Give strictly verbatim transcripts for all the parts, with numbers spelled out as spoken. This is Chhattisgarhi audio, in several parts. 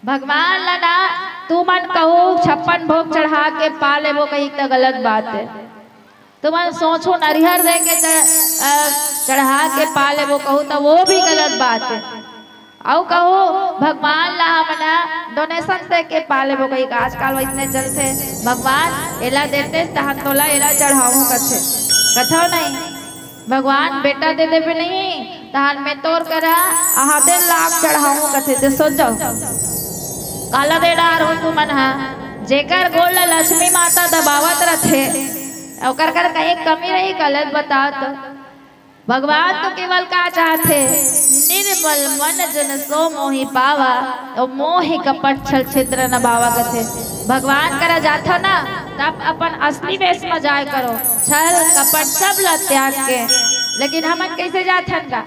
भगवान ला ना तुमन कहू छप्पन भोग चढ़ा के पा लेबो कही त गलत बात हे। तुमन सोचो नरिहर दे के च-, अ, चढ़ा के पा लेबो कहू त वो भी गलत बात हे। अउ कहू भगवान ला हमन डोनेशन दे के पा लेबो कही, आजकल वइसने चलथे, भगवान एला देते तहन तोला एला चढ़ाहूं कथे, कथव नहीं? भगवान बेटा दे देबे नहीं, तहन मैं तोर करा आहादे लाख चढ़ाहूं कथे। ते सोचो, काला दे डार हो तुमन हा, जेकर गोड़ ला लक्ष्मी माता दबावत रथे, ओकर कर कहीं कमी रही, गलत बताओ तो। भगवान तो केवल का चाहथे, निर्मल मन जन सो मोहि पावा, तो मोहि कपट छल छिद्र न भावा कथे। भगवान करा जाथो ना, तब अपन असली वेश में जाय करो, छल कपट सब ला त्याग के। लेकिन हमन कैसे जाथन का?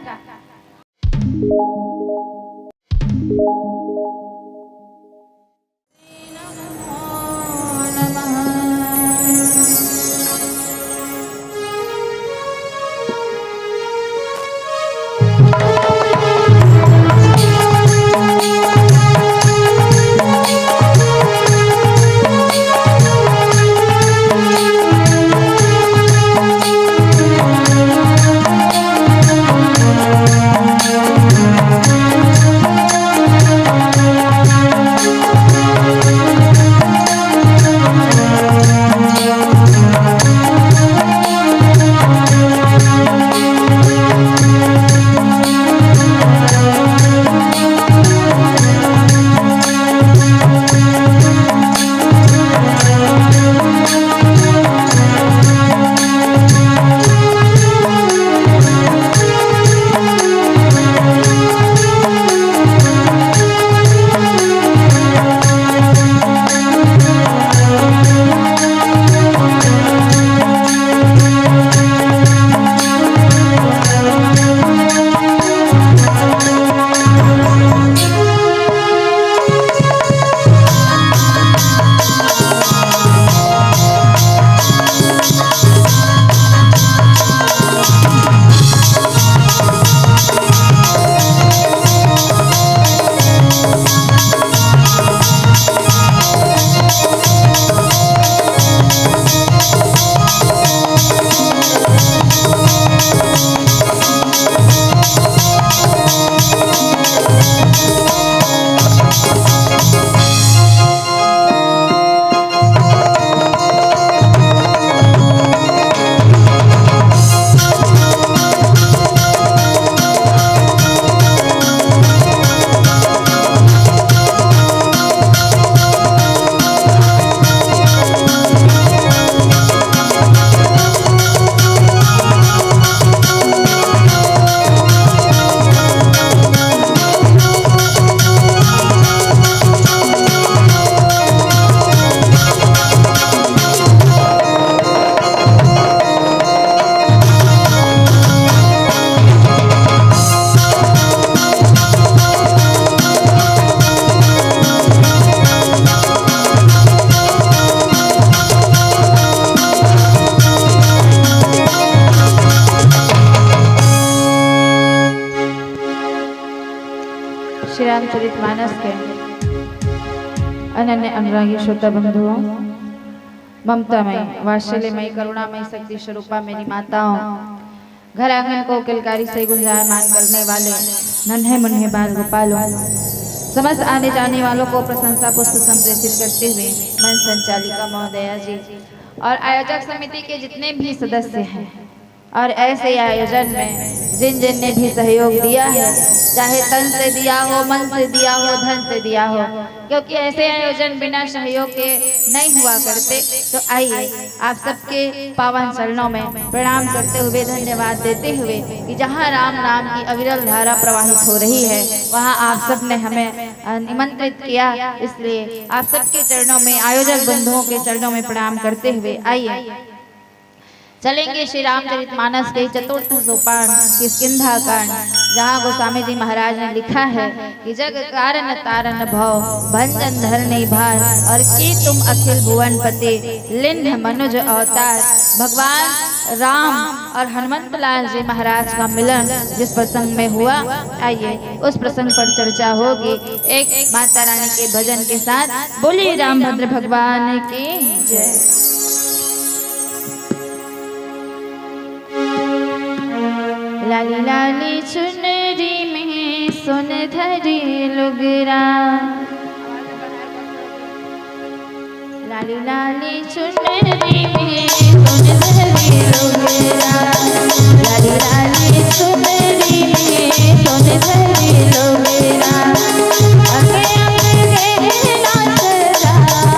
श्री रामचरित मानस के अनन्य अनुरागी श्रोता बंधुओं, ममतामय, वात्सल्यमय, करुणामय शक्ति स्वरूपा मेरी माताओं, घर आंगन को किलकारी से गुंजायमान करने वाले नन्हे मुन्ने बाल गोपालों, समस्त आने जाने वालों को प्रशंसा पुष्प संप्रेषित करते हुए मंच संचालिका महोदया जी और आयोजक समिति के जितने भी सदस्य हैं, और ऐसे आयोजन में जिन जिन ने भी सहयोग दिया है, चाहे तन से दिया हो, मन से दिया हो, धन से दिया हो, क्योंकि ऐसे आयोजन बिना सहयोग के नहीं हुआ करते। तो आइए, आप सबके पावन चरणों में प्रणाम करते हुए, धन्यवाद देते हुए कि जहाँ राम नाम की अविरल धारा प्रवाहित हो रही है, वहाँ आप सब ने हमें, अ, निमंत्रित किया, इसलिए आप सबके चरणों में, आयोजक बंधुओं के चरणों में प्रणाम करते हुए आइए, चलेंगे श्री रामचरित मानस के चतुर्थ सोपान किष्किंधा कांड, जहाँ गोस्वामी जी महाराज ने लिखा है कि जग कारण तारन भव, भंजन धरनी भार, और की तुम अखिल भुवन पति, लिन्ह मनुज अवतार। भगवान राम और हनुमंत लाल जी महाराज का मिलन जिस प्रसंग में हुआ, आइए उस प्रसंग पर चर्चा होगी एक माता रानी के भजन के साथ। बोलिए रामभद्र भगवान की जय। लाली लाली चुनरी में सोन धरी लुगरा, लाली लाली चुनरी में सोन धरी लुगरा, लाली लाली चुनरी में सोन धरी लुगरा, अंग अंग गहना चुनरा, अंग अंग गहना चुनरा।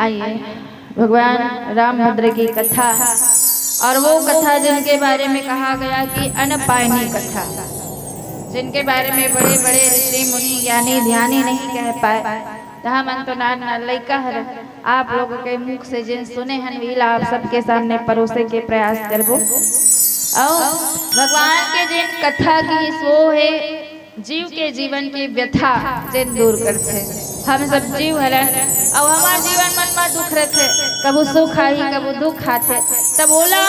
आइए, भगवान रामभद्र की कथा, और वो कथा जिनके बारे में कहा गया कि अनपायनी कथा, जिनके बारे में बड़े बड़े ऋषि मुनि ज्ञानी ध्यानी नहीं कह पाए, त हमन तो नान नान लइका हरन। आप लोगों के मुख से जिन सुने हन, वीला आप सबके सामने परोसे के प्रयास करबो। और भगवान के जिन कथा की वो है जीव के जीवन की व्यथा जेन दूर करथे। हम सब जीव हरन, अउ हमर जीवन मन म दुख रथे, कभू सुख आही, कभू दुख आथे, तब ओला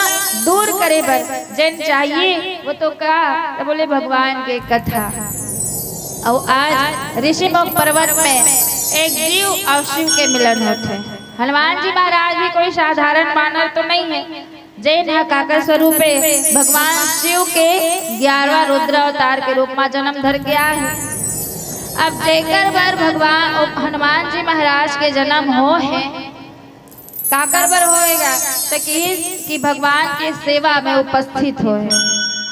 दूर करे बर जेन चाहिए, वो तो का, तब बोले भगवान के कथा। अउ आज ऋषिमुख पर्वत में एक जीव अउ शिव के मिलन होथे। हनुमान जी महाराज भी कोई साधारण बानर तो नहीं है, जेन ह काकर स्वरूप ए, भगवान शिव के ग्यारहवाँ रुद्र अवतार के रूप म जन्म धर के आए हे। अब जेकर बर भगवान हनुमान जी महाराज के जन्म हो हे, काकर बर होएगा, त किहिस कि भगवान के सेवा में उपस्थित होए।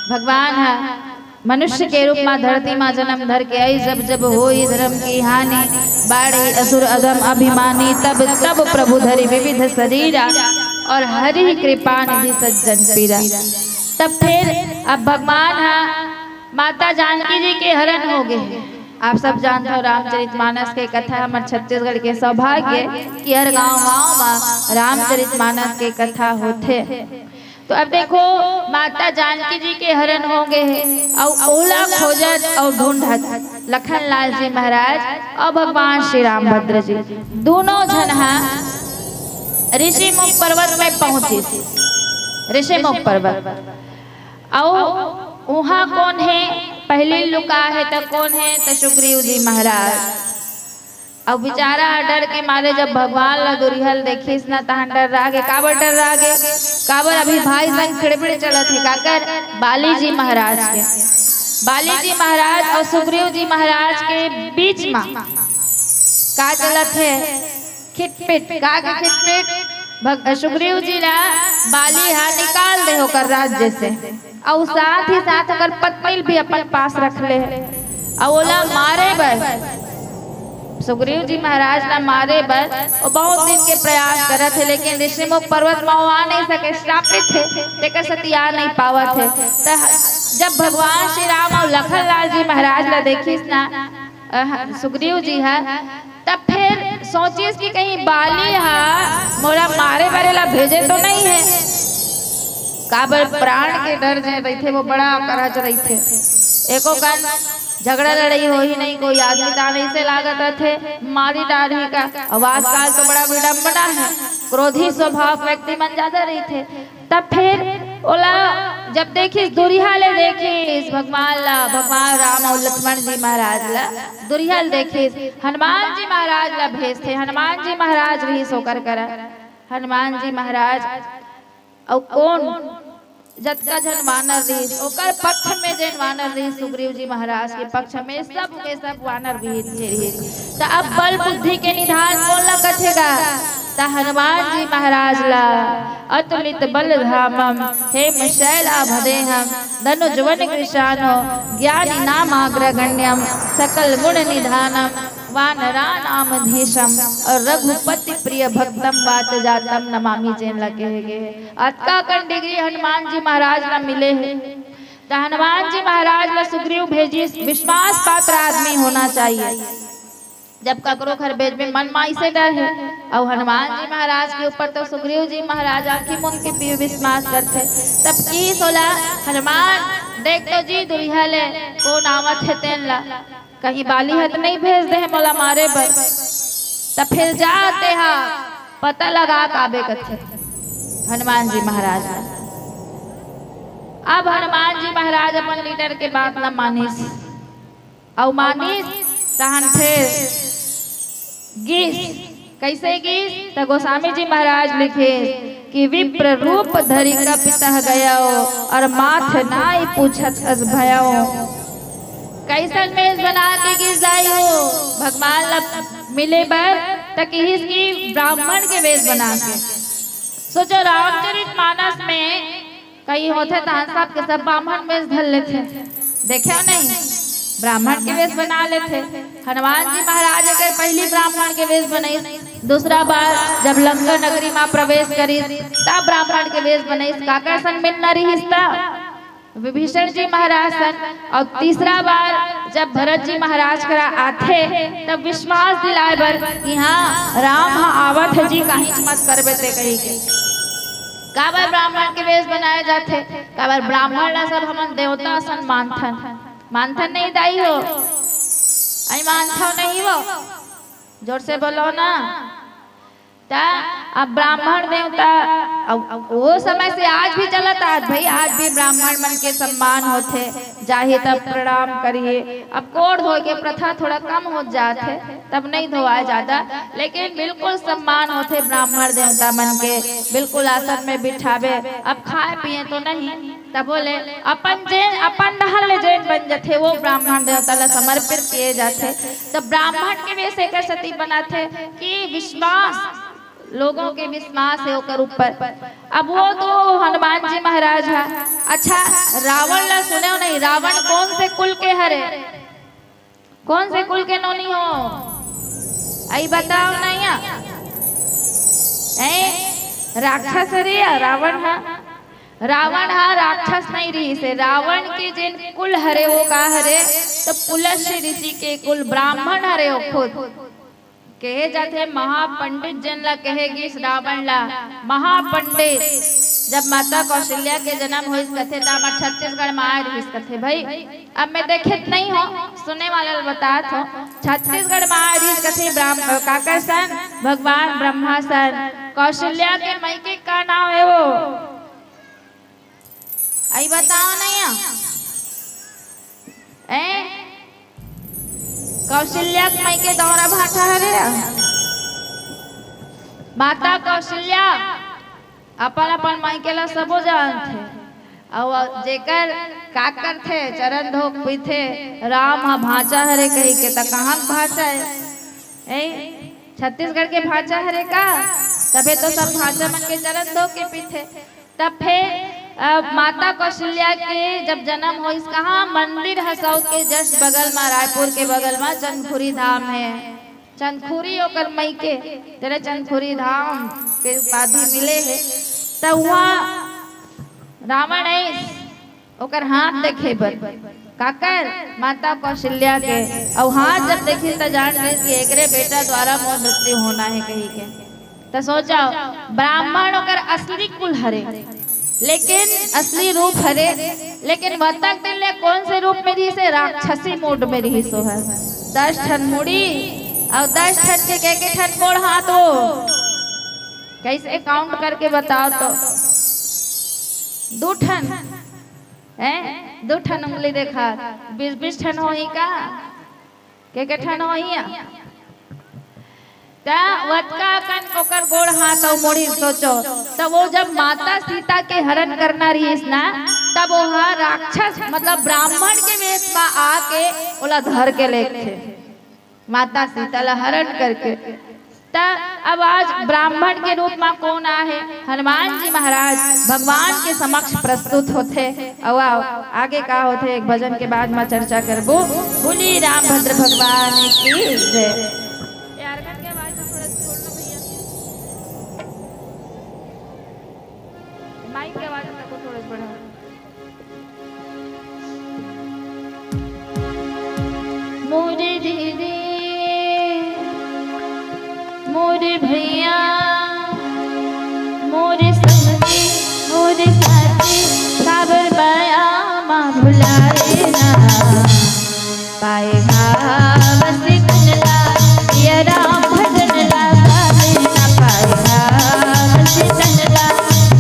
भगवान ह मनुष्य के रूप म धरती म जन्म धर के आई। जब जब होई धर्म की हानि, बाढ़े असुर अधम अभिमानी, तब तब प्रभु धरि विविध शरीरा, और हरि कृपा निधि सज्जन पीरा। तब फिर अब भगवान ह माता जानकी जी के हरण हो गए। आप सब जानते हो रामचरित मानस के कथा, हमर छत्तीसगढ़ के सौभाग्य कि हर गांव गांव म रामचरित मानस के कथा होथे। तो अब देखो, माता जानकी जी के हरण हो गए हे, अउ ओला खोजत अउ ढूंढत लखन लाल जी महाराज अउ भगवान श्री रामभद्र जी दोनों झन हा ऋषिमुख पर्वत में पहुंचिस। ऋषिमुख पर्वत, अउ उहाँ कोन हे, पहली लुका हे त कोन हे, त सुग्रीव जी महाराज। अउ बेचारा ह डर के मारे जब भगवान ला दुरिहा ल देखिस न, तहां डर्रा गे। काबर डर्रा गे? काबर अभी भाई संग खिड़पिड़ चलत हे, काकर? बाली जी महाराज के। बाली जी महाराज अउ सुग्रीव जी महाराज के बीच म का चलत हे? खिटपिट। का के खिटपिट? भग-, सुग्रीव जी ला बाली ह निकाल दे ओकर राज्य से, अउ साथ ही साथ ओकर पत्नी ल भी अपन पास रख ले हे, अउ ओला मारे बर, सुग्रीव जी महाराज ला मारे बर वो बहुत दिन के प्रयास करत हे, लेकिन ऋषिमुख पर्वत म वो आ नहीं सके, श्रापित हे, तेकर सेती आ नहीं पावत हे। त जब भगवान श्री राम अउ लखन लाल जी महाराज ला देखिस ना, अ, सुग्रीव जी ह, तब फिर सोचिस कि कहीं बाली ह मोला मारे बर एला भेजे तो नहीं हे, काबर प्राण के डर जे रहिथे वो बड़ा करच रहिथे। एको कन झगड़ा लड़ाई होही नहीं, कोई आदमी तान ऐसे लागत रथे, मारी डारही का। अउ आजकल तो बड़ा विडम्बना हे, क्रोधी स्वभाव व्यक्ति मन ज्यादा रहिथे। तब फिर ओला जब देखिस, दुरिहा ले देखिस भगवान ला, भगवान राम अउ लक्ष्मण जी महाराज ला दुरिहा ले देखिस, हनुमान जी महाराज ला भेजथे। हनुमान जी महाराज रहिस ओकर करा। हनुमान जी महाराज अउ कोन जतका झन वानर रहिस, ओकर पक्ष में जेन वानर रहिस, सुग्रीव जी महाराज के पक्ष में सब के सब वानर भी जे रहिस। त अब बल बुद्धि के निधान कोन ला कथे गा? त हनुमान जी महाराज ला। अतुलित बल धामम हेम शैलाभ देहम, धनुज वन कृशानो ज्ञानी नाम अग्रगण्यम, सकल गुण निधानम वानरानाम धीशम, अउ रघुपति प्रिय भक्तम वात जातम नमामि जेन ला कहे गे हे। अतका कन डिग्री हनुमान जी महाराज ला मिले हे। त हनुमान जी महाराज ला सुग्रीव भेजिस, विश्वास पात्र आदमी होना चाहिए। जब ककरो घर भेजबे मन म अइसे डर हे, अउ हनुमान जी महाराज के ऊपर तो सुग्रीव जी महाराज आंखी मूंद के भी विश्वास करथे। तब किहिस ओला, हनुमान देख तो जी दुरिहा ले कोन आवत हे तेन ला, कहीं बाली ह त नहीं भेज दे हे मोला मारे बर। त फिर जा तेहा पता लगा के आबे कथे हनुमान जी महाराज ला। अब हनुमान जी महाराज अपन लीडर के बात ला मानिस, अउ मानिस तहन फिर गिस। कैसे गिस? त गोस्वामी जी महाराज लिखे कि विप्र रूप धरि कपितह गयो, अउ माथ नाई पूछत अस भयो। कैसन वेश बना के गिस दाई हो? भगवान ला मिले बर त किहिस कि ब्राह्मण के वेश बना के। सोचो, रामचरित मानस में कहीं होथे तहन सब के सब ब्राह्मण वेश धर लेथे, देखे नहीं? ब्राह्मण के वेश बना लेथे। हनुमान जी महाराज अगर पहली ब्राह्मण के वेश बनाइस, दूसरा बार जब लंका नगरी मा प्रवेश करिस, तब ब्राह्मण के वेश बनाइस। काकर संग मिलना रिहिस त? विभीषण जी महाराज सन। अउ तीसरा बार जब भरत जी महाराज करा आथे, तब विश्वास दिलाए बर कि हाँ, राम ह आवत हे जी, काहीच मत करबे ते कहिके। काबर ब्राह्मण के वेश बनाए जाथे? काबर ब्राह्मण ला सब हमन देवता असन मानथन। मानथन नहीं दाई हो? अई मानथव नहीं वो? जोर से बोलो ना। त अब ब्राह्मण देवता, अब वो समय से आज भी चलत आत भाई, आज भी ब्राह्मण मन के सम्मान होथे, जाही तब प्रणाम करिए। अब गोड़ धोए के प्रथा थोड़ा कम होत जात हे, तब नहीं धोवाए जादा, लेकिन बिल्कुल सम्मान होथे ब्राह्मण देवता मन के, बिल्कुल आसन में बिठाबे। अब खाए पिए तो नहीं, तब बोले अपन जेन, अपन डहर ले जेन बन जथे, वो ब्राह्मण देवता ला समर्पित किए जाथे। त ब्राह्मण के वेश एकर सेती बनाथे कि विश्वास, लोगों के विश्वास हे ओकर ऊपर। अब वो तो हनुमान जी महाराज हे। अच्छा, रावण ला सुनेव नहीं, रावण कौन से कुल के हरे? कौन से कुल के नोनी हो? अई बताव नहीं या। ए, राक्षस हरे या रावण ह? रावण ह राक्षस नहीं रिहिस हे। रावण के जेन कुल हरे, वो का हरे? त पुलस्त्य ऋषि के कुल, ब्राह्मण हरे वो खुद। कहे जाथे महापंडित जेन ला कहे गिस रावण ला, महापंडित। जब माता कौशल्या के जन्म होइस कथे, त हमर छत्तीसगढ़ मा आए रिहिस कथे भाई। अब मैं देखित नहीं हो, सुने वाला ला बतात हो। छत्तीसगढ़ मा आए रिहिस कथे ब्राह्म-, काकर सन? भगवान ब्रह्मा सन। कौशल्या के मइके का नाव हे वो? अई बताव नहीं या। ए? कौशल्या के मइके दौरा भाटा हरे या? माता कौशल्या अपन अपन मइके ला सबो जानथे। अउ जेकर का करथे, चरण धोक पीथे, राम ह भांचा हरे कहिके, त कहाँ के भांचा हे? ए? छत्तीसगढ़ के भांचा हरे का? तभे तो सब भांचा मन के चरण धो के पीथे। तब फिर, अ, माता कौशल्या के जब जन्म होइस, कहाँ मंदिर ह south के just बगल मा, रायपुर के बगल मा चंदखुरी धाम हे। चंदखुरी ओकर मइके, तेला चंदखुरी धाम के उपाधि मिले हे। त उहाँ रावण आइस ओकर हाथ देखे बर, काकर? माता कौशल्या के। अउ हाथ जब देखिस त जान गइस कि एकरे बेटा द्वारा मोर मृत्यु होना हे कहिके। त सोचव, ब्राह्मण ओकर असली कुल हरे, लेकिन असली रूप हरे, लेकिन वतक दिन ले कौन से रूप में रिहिस हे? राक्षसी mode में रिहिस हे। दस ठन मुड़ी अउ दस ठन के, के, के ठन गोड़ हाथ हो? कैसे count करके बताव तो? दू ठन, हैं? दू ठन उंगली देखा, बीस बीस ठन होही का? के, के ठन होही या? त वतका अकन ओकर गोड़ हाथ अउ मुड़ी सोचो, त वो जब माता सीता के हरण करना रिहिस ना, तब वो ह राक्षस, मतलब ब्राह्मण के वेश मा आके ओला धर के लेगथे, माता सीता ला हरण करके। त अब आज ब्राह्मण के रूप मा कौन आहे? हनुमान जी महाराज भगवान के समक्ष प्रस्तुत होथे। अउ आओ, आगे का होथे, एक भजन के बाद मा चर्चा करबो। बोलिए रामभद्र भगवान की जय। यार, गान के आवाज ना थोड़ा सा छोड़ना भैया। माइक के आवाज तको थोड़ा सा बढ़ाओ। मोरे दीदी, मोरे भैया, मोरे संगी, मोरे साथी, काबर माया मा भुलाए ना। पाए भाव से तन ला, सिया राम भजन ला, काले ना पाए भाव से तन ला,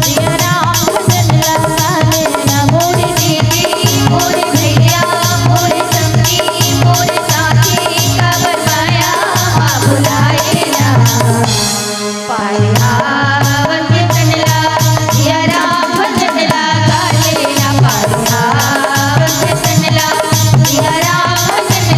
सिया राम भजन ला, काले ना। मोरे दीदी, मोरे भैया, मोरे संगी, मोरे साथी, काबर माया मा भुलाए ना। पाए भाव से तन ला, सिया राम भजन ला, काले ना। पाए भाव से तन ला, सिया राम भजन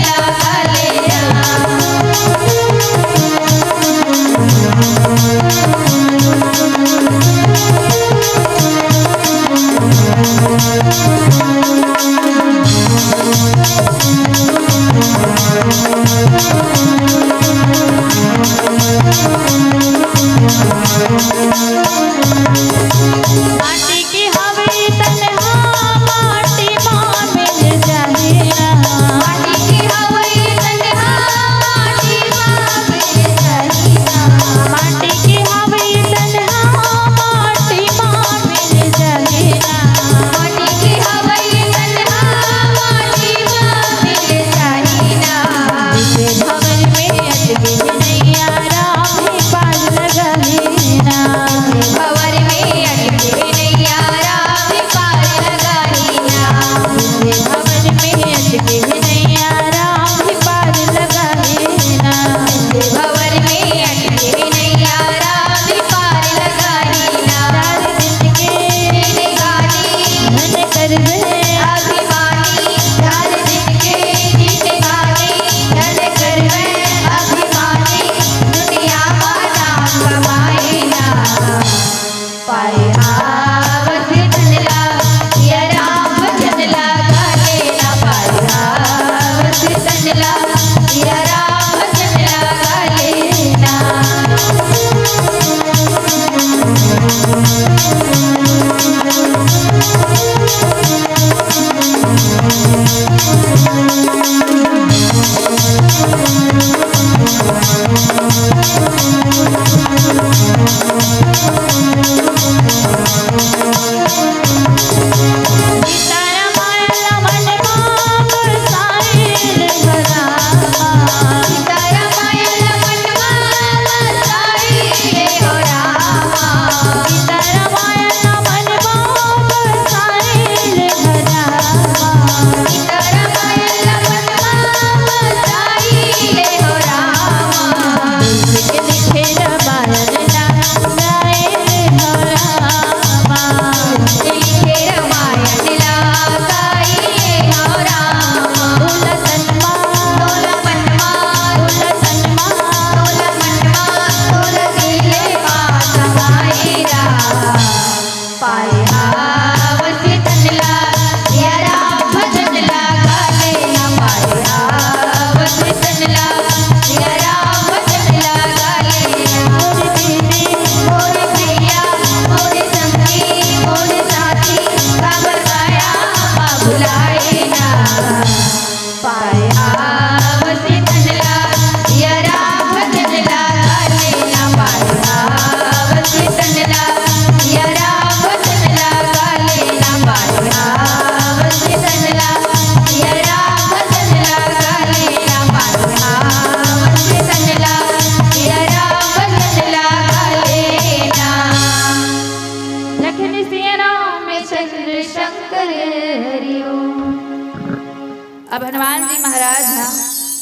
अब हनुमान जी महाराज ह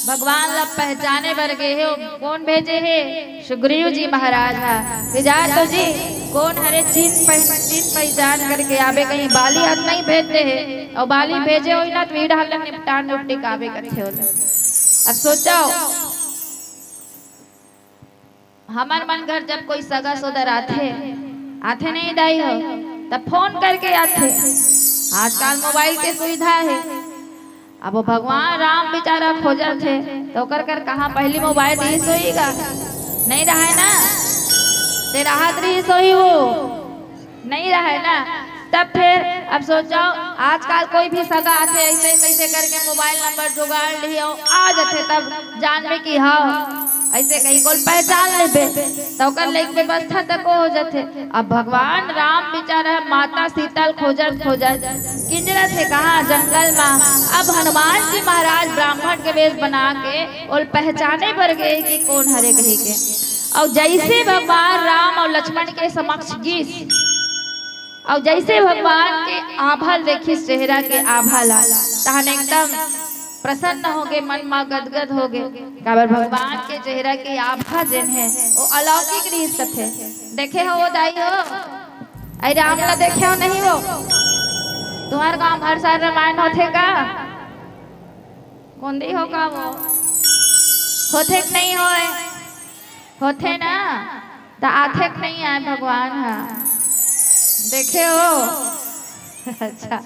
भगवान ला पहचाने बर गे हे। कोन भेजे हे? सुग्रीव जी महाराज ह। कि जा तो जी, कोन हरे, चिन्ह पह-, चिन्ह पहचान करके आबे, कहीं बाली हाथ नहीं भेज दे हे। अउ बाली भेजे होही ना, तो ई डहर ले निपटान निपटी काबे करथे ओला। अब सोचो, हमर मन घर जब कोई सगा सोदर आथे, आथे नहीं दाई हो, तब फोन करके आथे। आजकल मोबाइल के सुविधा हे। अब वो भगवान राम बेचारा खोजत हे, तो ओकर कर कहाँ पहली मोबाइल रहिस होही गा? नहीं रहे ना, ते राहत रहिस होही वो। नहीं रहे ना। तब फिर अब सोचो, आजकल कोई भी सगा आथे, ऐसे कैसे करके मोबाइल नंबर जुगाड़ लिही अउ आ जाथे, तब जानबे कि हाँ, ऐसे कहीं कोई पहचान लेबे, तो ओकर लइक व्यवस्था तको हो जाथे। अब भगवान राम बेचारा माता सीता ल खोजत खोजत किंजरत हे कहाँ? जंगल मा। अब हनुमान जी महाराज ब्राह्मण के वेश बना के ओल पहचाने बर गे कि कोन हरे कही के। अउ जैसे भगवान राम अउ लक्ष्मण के समक्ष गिस, अउ जैसे भगवान के आभा ल देखिस, चेहरा के आभा ला, तहन एकदम प्रसन्न होगे, मन मा गदगद होगे। काबर भगवान के चेहरा के आभा जेन हे, वो अलौकिक रिहिस कथे। देखे हो वो दाई हो? अई राम ला देखे हो नहीं हो? तुम्हर गाँव हर साल रामायण होथे का? कोंदी हो का वो? होथे कि नहीं होय? होथे ना? त आथे कि नहीं आय भगवान ह? देखे हो? अच्छा,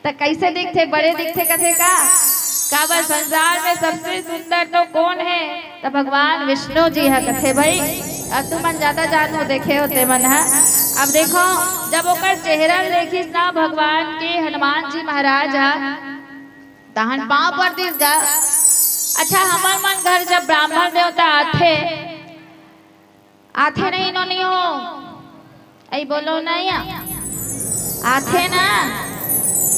त कैसे दिखथे? बड़े दिखथे कथे का? काबर संसार में सबसे सुंदर तो कोन हे? त भगवान विष्णु जी ह कथे भाई। अब तुमन ज्यादा जानहू, देखे हो ते मन ह। अब देखो, जब ओकर चेहरा ल देखिस ना भगवान के, हनुमान जी महाराज ह, तहन पाँव पर दिस गा। अच्छा, हमर मन घर जब ब्राह्मण देवता आथे, आथे नहीं नोनी हो? अई बोलो नहीं, आथे ना।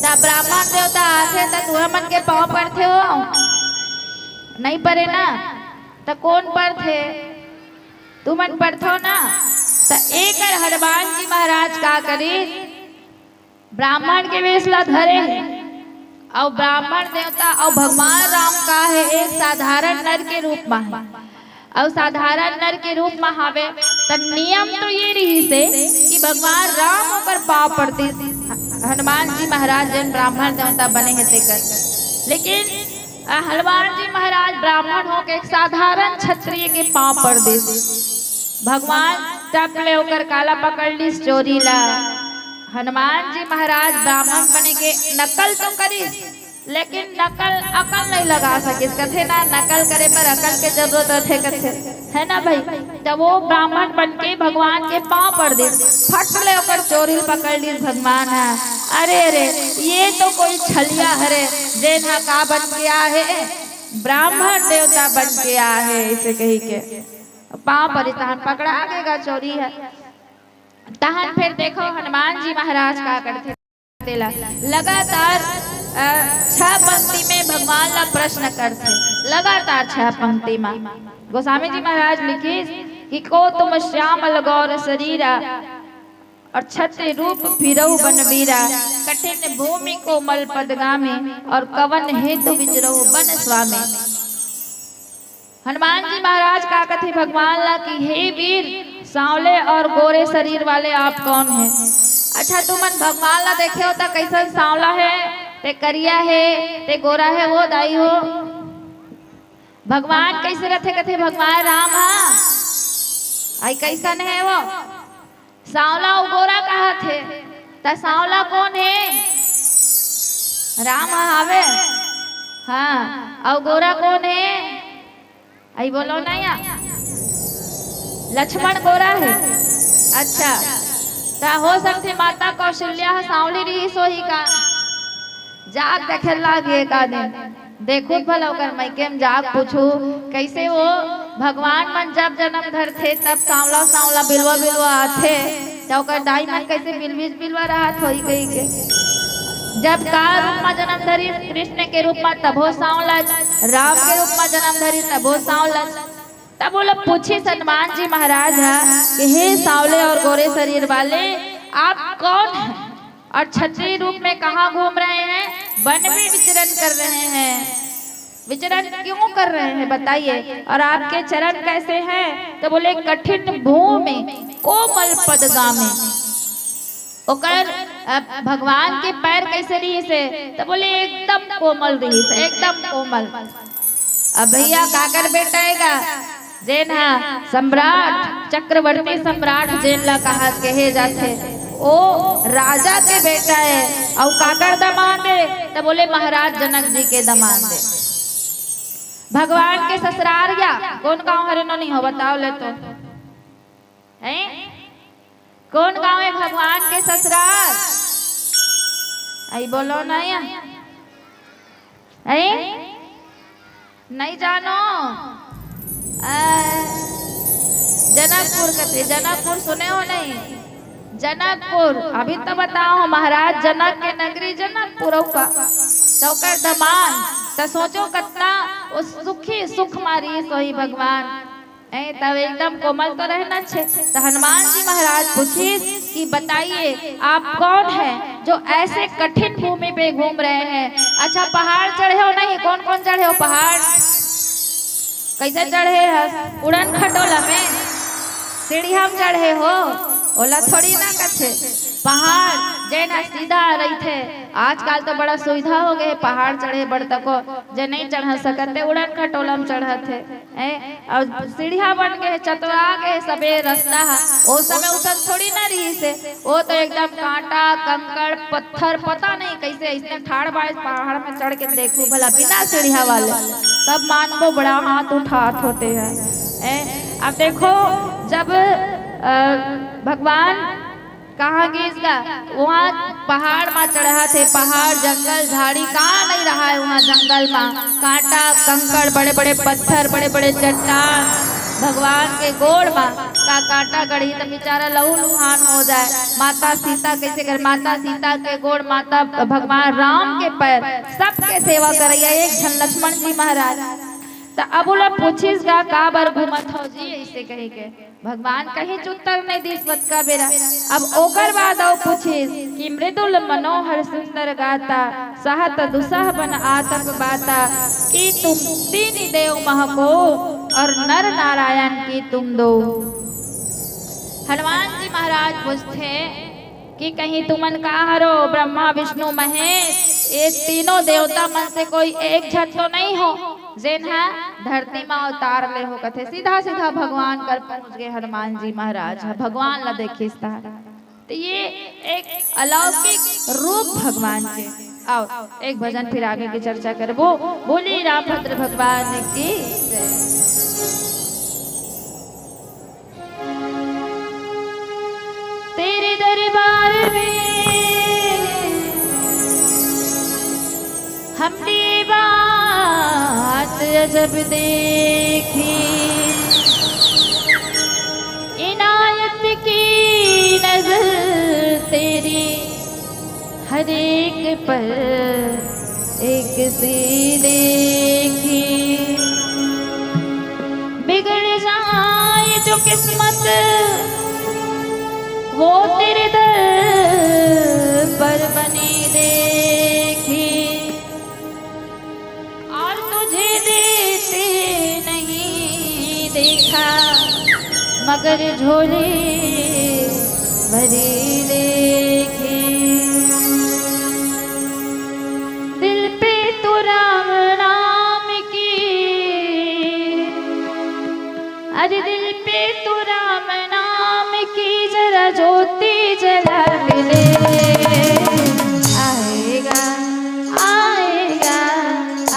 त ब्राह्मण देवता आथे त तुहर मन के पाँव परथे हो? नहीं परे ना। त कोन परथे? तुमन परथो ना। त एकर हनुमान जी महाराज का करिस? ब्राह्मण के वेश ला धरे हे, अउ ब्राह्मण देवता अउ भगवान राम का हे, एक साधारण नर के रूप मा हे। अउ साधारण नर के रूप मा हावे, त नियम तो ये रहिस हे कि भगवान राम ओकर पाँव परतिस, हनुमान जी महाराज जेन ब्राह्मण देवता बने हे तेकर। लेकिन अ, हनुमान जी महाराज ब्राह्मण होके एक साधारण क्षत्रिय के पाँव पर दिस। भगवान टप ले ओकर काला पकड़ लिस, चोरी ला। हनुमान जी महाराज ब्राह्मण बने के नकल तो करिस, लेकिन नकल अकल नहीं लगा सकिस। कथे ना, नकल करे बर अकल के जरूरत रथे कथे, है ना भाई? जब वो ब्राह्मण बन के भगवान के पाँव पर दिस, फट ले ओकर चोरी ल पकड़ लिस भगवान ह। अरे, अरे, ये तो कोई छलिया हरे, जेन ह का बन के आ हे, ब्राह्मण देवता बन के आ हे, ऐसे कही के पाँव पर तहन पकड़ा गे गा चोरी ह। तहन फिर देखो हनुमान जी महाराज का करथे। तेला लगातार, अ, छह पंक्ति में भगवान ला प्रश्न करथे, लगातार छह पंक्ति में। गोस्वामी जी महाराज लिखिस कि को तुम श्यामल गौर शरीरा, और छत्र रूप फिरहु बन बीरा, कठिन भूमि कोमल पदगामी, और कवन हेतु विचरहु बन स्वामी। हनुमान जी महाराज का कथे भगवान ला कि हे वीर, सांवले और गोरे शरीर वाले आप कौन हैं? अच्छा, तुमन भगवान ला देखे हो त कैसन सांवला हे, ते करिया हे, ते गोरा हे, वो दाई हो? भगवान कैसे रथे? कथे भगवान राम हा। आई कैसन हे वो? सांवला अउ गोरा कहाथे, त सांवला कोन हे? राम हावे। हाँ, अउ गोरा कोन हे? अई बोलो ना या, लक्ष्मण गोरा हे। अच्छा, त हो सकथे माता कौशल्या ह सांवली रिहिस होही का? जाग देखे लागे का दिन। देखो त भला ओकर मइके म जाग पूछू, कैसे वो भगवान मन जब जन्म धरथे तब सांवला सांवला बिलवा बिलवा आथे, त ओकर दाई मन कैसे बिलबिज बिलवा रहत होही कही के। जब का रूप म जन्म धरिस? कृष्ण के रूप म, तभो सांवला, राम के रूप म जन्म धरिस तभो सांवला। तब वो लोग पूछिस हनुमान जी महाराज ह कि हे सांवले और गोरे शरीर वाले, आप कौन हैं? और छत्री रूप में कहाँ घूम रहे हैं? वन में विचरण कर रहे हैं। विचरण क्यों कर रहे हैं बताइए? और आपके चरण कैसे हैं? तो बोले, "कठिन भूमि कोमल पद गामे।" ओकर, अ, भगवान के पैर कैसे रहिस हे? तो बोले, "एकदम कोमल रहिस हे, एकदम कोमल।" अब भैया, काकर बेटा हे गा? जेन ह सम्राट, चक्रवर्ती सम्राट जेन ला कहा, कहे जाथे, ओ राजा के बेटा हे। अउ काकर दमांद हे? त बोले, "महाराज जनक जी के दमांद हे।" भगवान के ससुरार या कोन गांव हरे, नोनी हो, बताओ ले तो। हैं? कोन गांव हे भगवान के ससुरार? आई बोलो ना या। हैं? नहीं जानो? आ, जनकपुर कथे, जनकपुर सुने हो नहीं? जनकपुर, अभी तो बताओ, महाराज जनक के नगरी जनकपुर हो का? तो ओकर दमांद, तो सोचो कतना वो सुखी सुख मारी सोई भगवान। ए, तब एकदम कोमल तो रहना छे। तो हनुमान जी महाराज पूछिस कि बताइए, आप कौन है जो ऐसे कठिन भूमि पे घूम रहे हैं? अच्छा, पहाड़ चढ़े हो नहीं? कौन कौन चढ़े हो पहाड़? कैसे चढ़े हस? उड़न खटोला में, सीढ़िया में चढ़े हो? ओला थोड़ी ना कथे। पहाड़ जेन ह सीधा रहिथे। आजकल तो बड़ा सुविधा हो गए, पहाड़ चढ़े बर तको, जे नहीं चढ़ सकत ते उड़न खटोला में चढ़त हे। ए, अउ सीढ़िया बन गए, चतरा गए सबे रास्ता ह। ओ समय उसन थोड़ी ना रहिस हे। ओ तो एकदम कांटा, कंकड़, पत्थर, पता नहीं कैसे अइसने ठाड़ बाय पहाड़ में चढ़ के देखू भला बिना सीढ़िया वाले, तब मानबो बड़ा हाथ उठात होते हैं। ए, अब देखो, जब, अ, भगवान कहाँ गिस गा? वहाँ पहाड़ मा चढ़त हे, पहाड़, जंगल, झाड़ी, का नहीं रहा है वहाँ जंगल मा? कांटा, कंकड़, बड़े-बड़े पत्थर, बड़े-बड़े चट्टान, भगवान के गोड़ मा का कांटा गड़ही त बेचारा लहू लुहान हो जाए। माता सीता कैसे कर, माता सीता के गोड़, माता भगवान राम के पैर, सबके सेवा करैया एक झन लक्ष्मण जी महाराज। त अब ओला पूछिस गा, "का बर घूमत हो जी?" ऐसे कहे के। भगवान कहीं उत्तर नहीं दिस ओतका बेरा। अब ओकर बाद अउ पूछिस कि मृदुल मनोहर सुंदर गाता, सहत दुसह बन आतप बाता, कि तुम तीन देव महको और नर नारायण की तुम दो। हनुमान जी महाराज पूछथे कि कहीं तुमन का हरो ब्रह्मा विष्णु महेश, ये तीनों देवता मन से कोई एक झन तो नहीं हो? जेन ह धरती म अवतार ले हो कथे, सीधा सीधा भगवान कर पहुंच गए हनुमान जी महाराज ह, भगवान ला देखिस त। त ये एक अलौकिक रूप भगवान के। आओ, एक भजन फिर आगे की चर्चा करबो। बोली रामभद्र भगवान की जय। तेरे दरबार में हमने बात अजब देखी, इनायत की नजर तेरी हर एक पर एक सी देखी। बिगड़ जाए जो किस्मत, वो तेरे दर पर बनी देखी। और तुझे देते नहीं देखा, मगर झोली भरी देखी। दिल पे तो राम नाम की, अरे दिल पे तो राम नाम की जरा ज्योति जला के दे। आएगा, आएगा,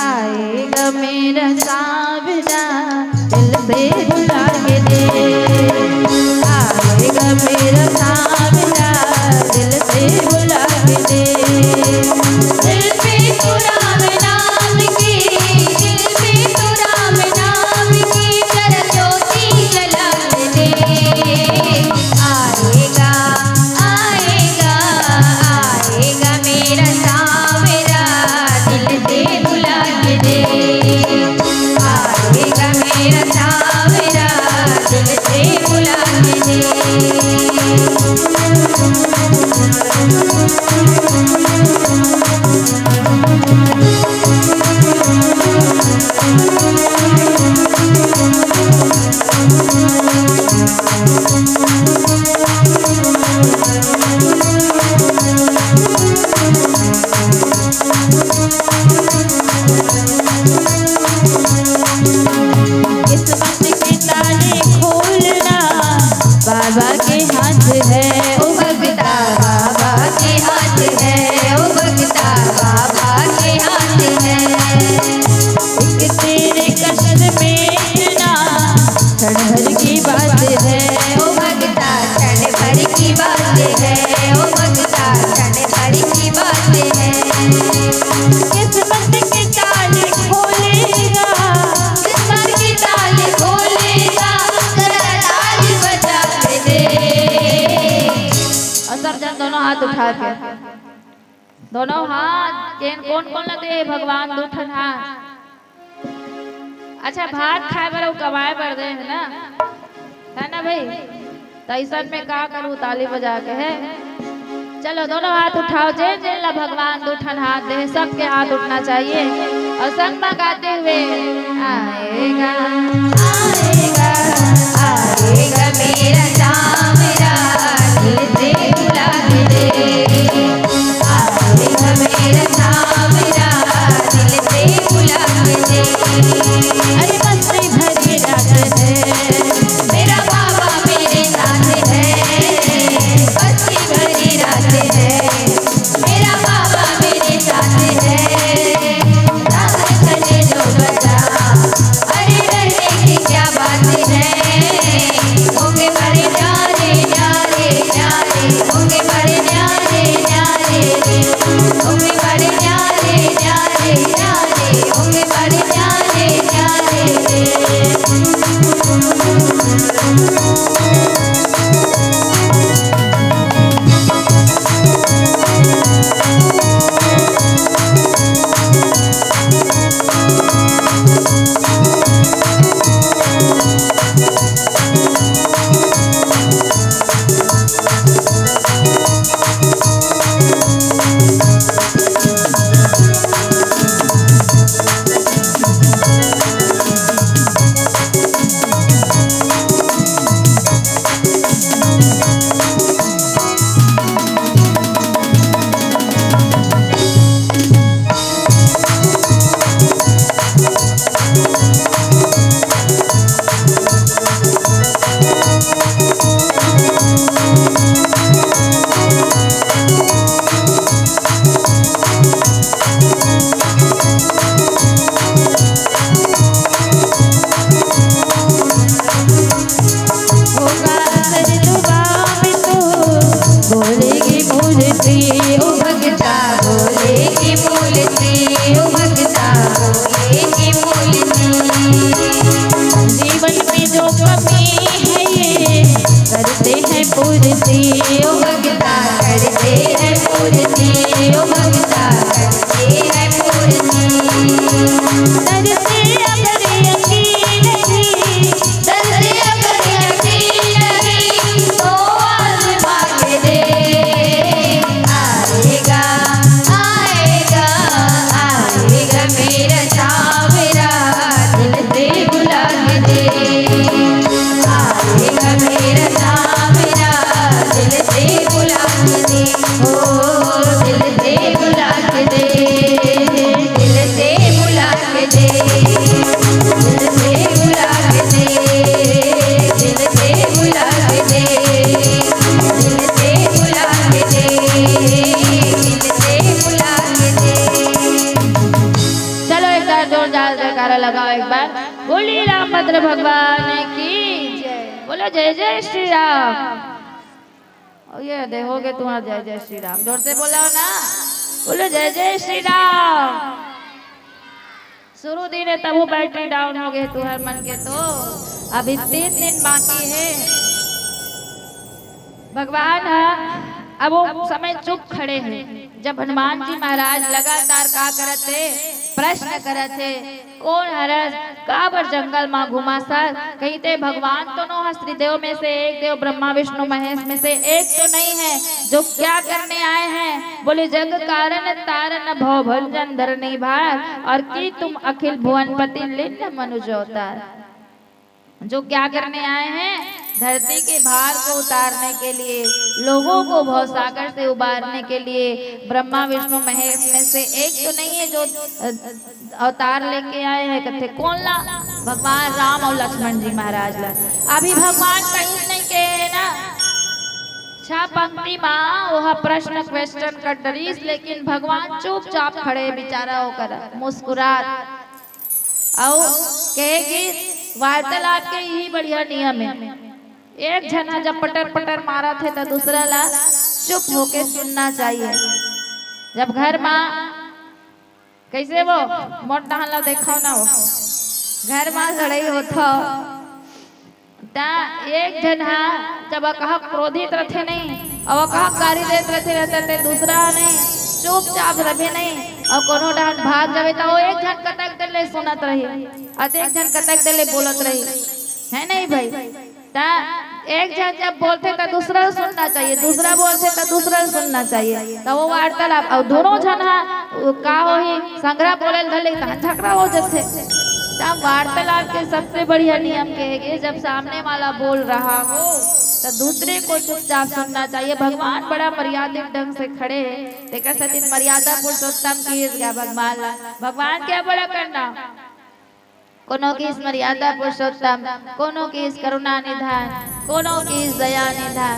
आएगा मेरा सांवरा, दिल से बुला के दे। आएगा मेरा सांवरा, दिल से बुला के दे। दिल पे तो राम नाम की, दिल पे तो राम नाम की जरा ज्योति जला के दे। आएगा, आएगा, आएगा मेरा सांवरा, दिल से बुला के दे। आएगा मेरा सांवरा, दिल से बुला के दे। किस्मत के ताले खोलना बाबा के हाथ है। ओ भगता, बाबा के हाथ है, ओ भगता, बाबा के हाथ है। एक तेरे कष्ट में इतना क्षण भर की बात है। ओ भगता, क्षण भर की बात है, ओ भगता, क्षण भर की बात है। किस्मत के ताले खोलेगा, किस्मत के ताले खोलेगा, जरा ताली बजा के दे। और सब जन दोनों हाथ उठा के, दोनों हाथ। के कौन कौन ला दे हे भगवान दू ठन हाथ? अच्छा, भात खाए बर अउ कमाए बर दे हे ना, है ना भाई? त अइसन में का करूँ, ताली बजा के है। चलो, दोनों हाथ उठाओ, जेन जेन ला भगवान दू ठन हाथ दे हे, सबके हाथ उठना चाहिए। और संग में गाते हुए, आएगा, आएगा, आएगा मेरा सांवरा, दिल से बुला के दे। आएगा मेरा सांवरा, दिल से बुला के दे। अरे मस्ती भरी रात है, मेरा बाबा मेरे साथ है। मस्ती भरी रात है, मेरा बाबा मेरे साथ है। रात में जो बचा, अरे डरने की क्या बात है। होंगे बड़े न्यारे, न्यारे, न्यारे, होंगे बड़े न्यारे, न्यारे, होंगे बड़े न्यारे, न्यारे, न्यारे, होंगे बड़े न्यारे, न्यारे। होगा असर दुआ में तो भोले की मूर्ति, ओ भगता भोले की मूर्ति, ओ भगता भोले की मूर्ति। जीवन में जो कमी है ये करते हैं पूर्ति, ओ भगता करते हैं पूर्ति, ओ भगता करते हैं पूर्ति। दर से अगर यकीन नहीं, दर से अगर यकीन नहीं, तो आजमा के दे। आएगा, आएगा, आएगा मेरा सांवरा, दिल से बुला के दे। आएगा मेरा सांवरा, दिल से बुला के दे। ओ, दिल से बुला के दे, दिल से बुला के दे, दिल से बुला के दे, दिल से बुला के दे, दिल से बुला के दे, दिल से बुला के दे। चलो, एक बार जोरदार जयकारा लगाओ, एक बार बोली रामभद्र भगवान की जय। बोलो जय जय श्री राम। और ये दे हो गए तुम्हारा जय जय श्री राम, जोर से बोलो ना, बोलो जय जय श्री राम। शुरू दिन है तब वो बैटरी डाउन हो गए तुम्हारे मन के, तो अभी तीन दिन बाकी है। भगवान ह अब वो समय चुप खड़े हैं, जब हनुमान जी महाराज लगातार का करत हे, प्रश्न करत हे, कोन हरस, काबर जंगल मा घुमास? कहिथे भगवान तो नो हस, त्रिदेव में से एक देव, ब्रह्मा विष्णु महेश में से एक तो नहीं है, जो क्या करने आए हैं? बोले, जग कारण तारण भव भंजन धरनी भार, और की तुम अखिल भुवनपति लीन मनुज अवतार। जो क्या करने आए हैं? धरती के भार को उतारने के लिए, लोगों को भवसागर से उबारने के लिए ब्रह्मा विष्णु महेश में से एक तो नहीं है जो, अ, अवतार लेके आए हैं, कथे कोन ला? भगवान राम अउ लक्ष्मण जी महाराज ला। अभी भगवान कहीं नहीं कहे है ना, छह पंक्ति मा ओहा प्रश्न, question कर डरिस, लेकिन भगवान चुपचाप खड़े, बेचारा ओकर मुस्कुरात, अउ कहे कि वार्तालाप के यही बढ़िया नियम है। एक झन ह जब पटर पटर मारत हे, त दूसरा ला चुप होके सुनना चाहिए। जब घर मा, कैसे वो मोट डहान ला देखो ना, वो घर मा लड़ाई होत हो, त एक झन ह जब कहा क्रोधित रथे नहीं, अउ कहा गारी देत रथे, रहता ते दूसरा ह नहीं, चुपचाप रहे नहीं, अउ कोनो डहान भाग जावे, त वो एक झन कतक देर ले सुनत रही, अउ एक झन कतक देर ले बोलत रही, है नहीं भाई? त एक झन जब बोलथे, त दूसरा सुनना चाहिए, दूसरा बोलथे, त दूसरा सुनना चाहिए, त वो वार्तालाप। अउ दोनों झन ह, वो का होही, संघरा बोले ल धर ले, तहन झगड़ा हो जथे। त वार्तालाप के सबसे बढ़िया नियम के है कि जब सामने वाला बोल रहा हो, त दूसरे को चुपचाप सुनना चाहिए। भगवान बड़ा मर्यादित ढंग से खड़े हे, तेकर सेती मर्यादा पुरुषोत्तम किहिस गा भगवान ला। भगवान क्या बड़ा करना, कोनो किहिस मर्यादा पुरुषोत्तम, कोनो किहिस करुणा निधान, कोनो किहिस दया निधान।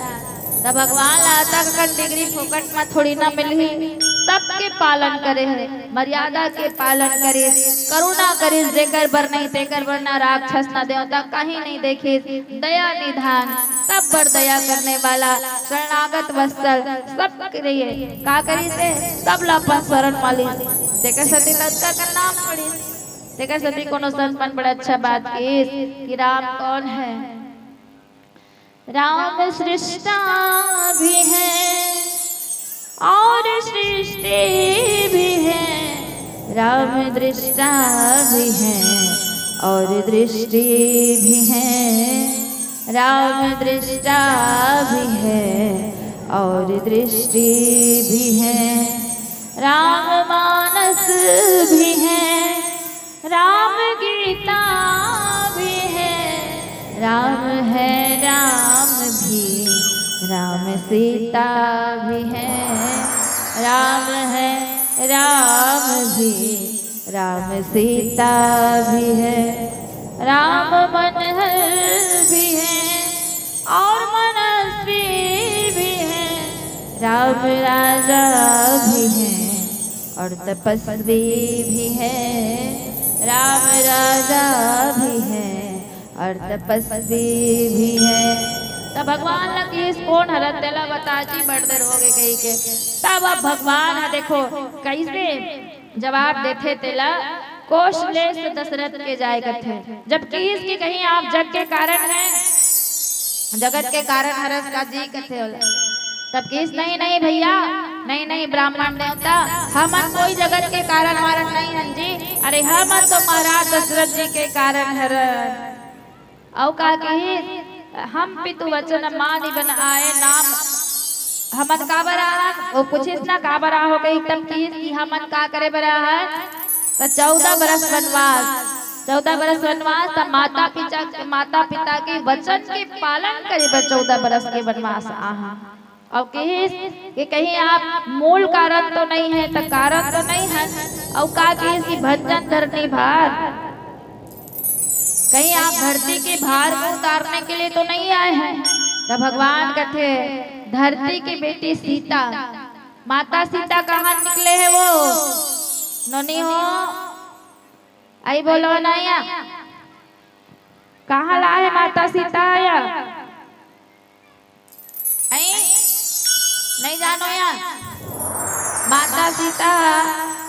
त भगवान ला अतक अकन डिग्री फोकट म थोड़ी ना मिलही, सबके पालन करे हे, मर्यादा के पालन करिस, करुणा करिस, जेकर बर नहीं तेकर बर, ना राक्षस ना देवता कहीं नहीं देखिस, दया निधान, सब बर दया करने वाला, शरणागत वत्सल, सब के लिए का करिस हे, सब ला अपन शरण म लिस, तेकर सेती अतका अकन नाम पड़िस। तेकर सेती कोनो संत मन बड़ा अच्छा बात किहिस कि राम कौन है? राम सृष्टा भी है और सृष्टि भी है, राम दृष्टा भी है और दृष्टि भी है, राम दृष्टा भी है और दृष्टि भी है, राम मानस भी है, राम गीता भी है, राम है राम भी, राम सीता भी है, राम है राम भी, राम सीता भी है, राम मनहर भी है और मनस्वी भी है, राम राजा भी है और तपस्वी भी है, राम राजा भी है और तपस्वी भी है। त भगवान ला किहिस कोन हरय तेला बता जी, बड़ देर होगे कहिके। तब अब भगवान ह देखो कइसे जवाब देथे तेला, कोसलेस दशरथ के जाय कथे। जब किहिस कि कहीं आप जग के कारण हैं, जगत के कारण हरस का जी कथे ओला। तब किहिस, नहीं, नहीं भैया, नहीं, नहीं ब्राह्मण देवता, हमन कोई जगत के कारण वारण नहीं हन जी। अरे हमन तो महाराज दशरथ जी के कारण हरन। अउ का किहिस, हम पितु वचन मानि बन आए नाम, हमन काबर आहन? वो पूछिस ना काबर आहो कही, तब किहिस कि हमन का करे बर आहन? त चौदह बरस वनवास, चौदह बरस वनवास, त माता पिता, माता पिता के वचन के पालन करे बर चौदह बरस के वनवास आहन। अउ किहिस कि कहीं आप मूल कारण तो नहीं है, त कारण तो नहीं है। अउ का किहिस कि भंजन धरनी भार, कहीं आप धरती के भार को उतारने के लिए तो नहीं आए हैं। त भगवान कथे, धरती की बेटी सीता, माता सीता कहाँ निकले है वो? नोनी हो, आई बोलो ना या, कहाँ ला है माता सीता या? ऐ? नहीं जानो या? माता सीता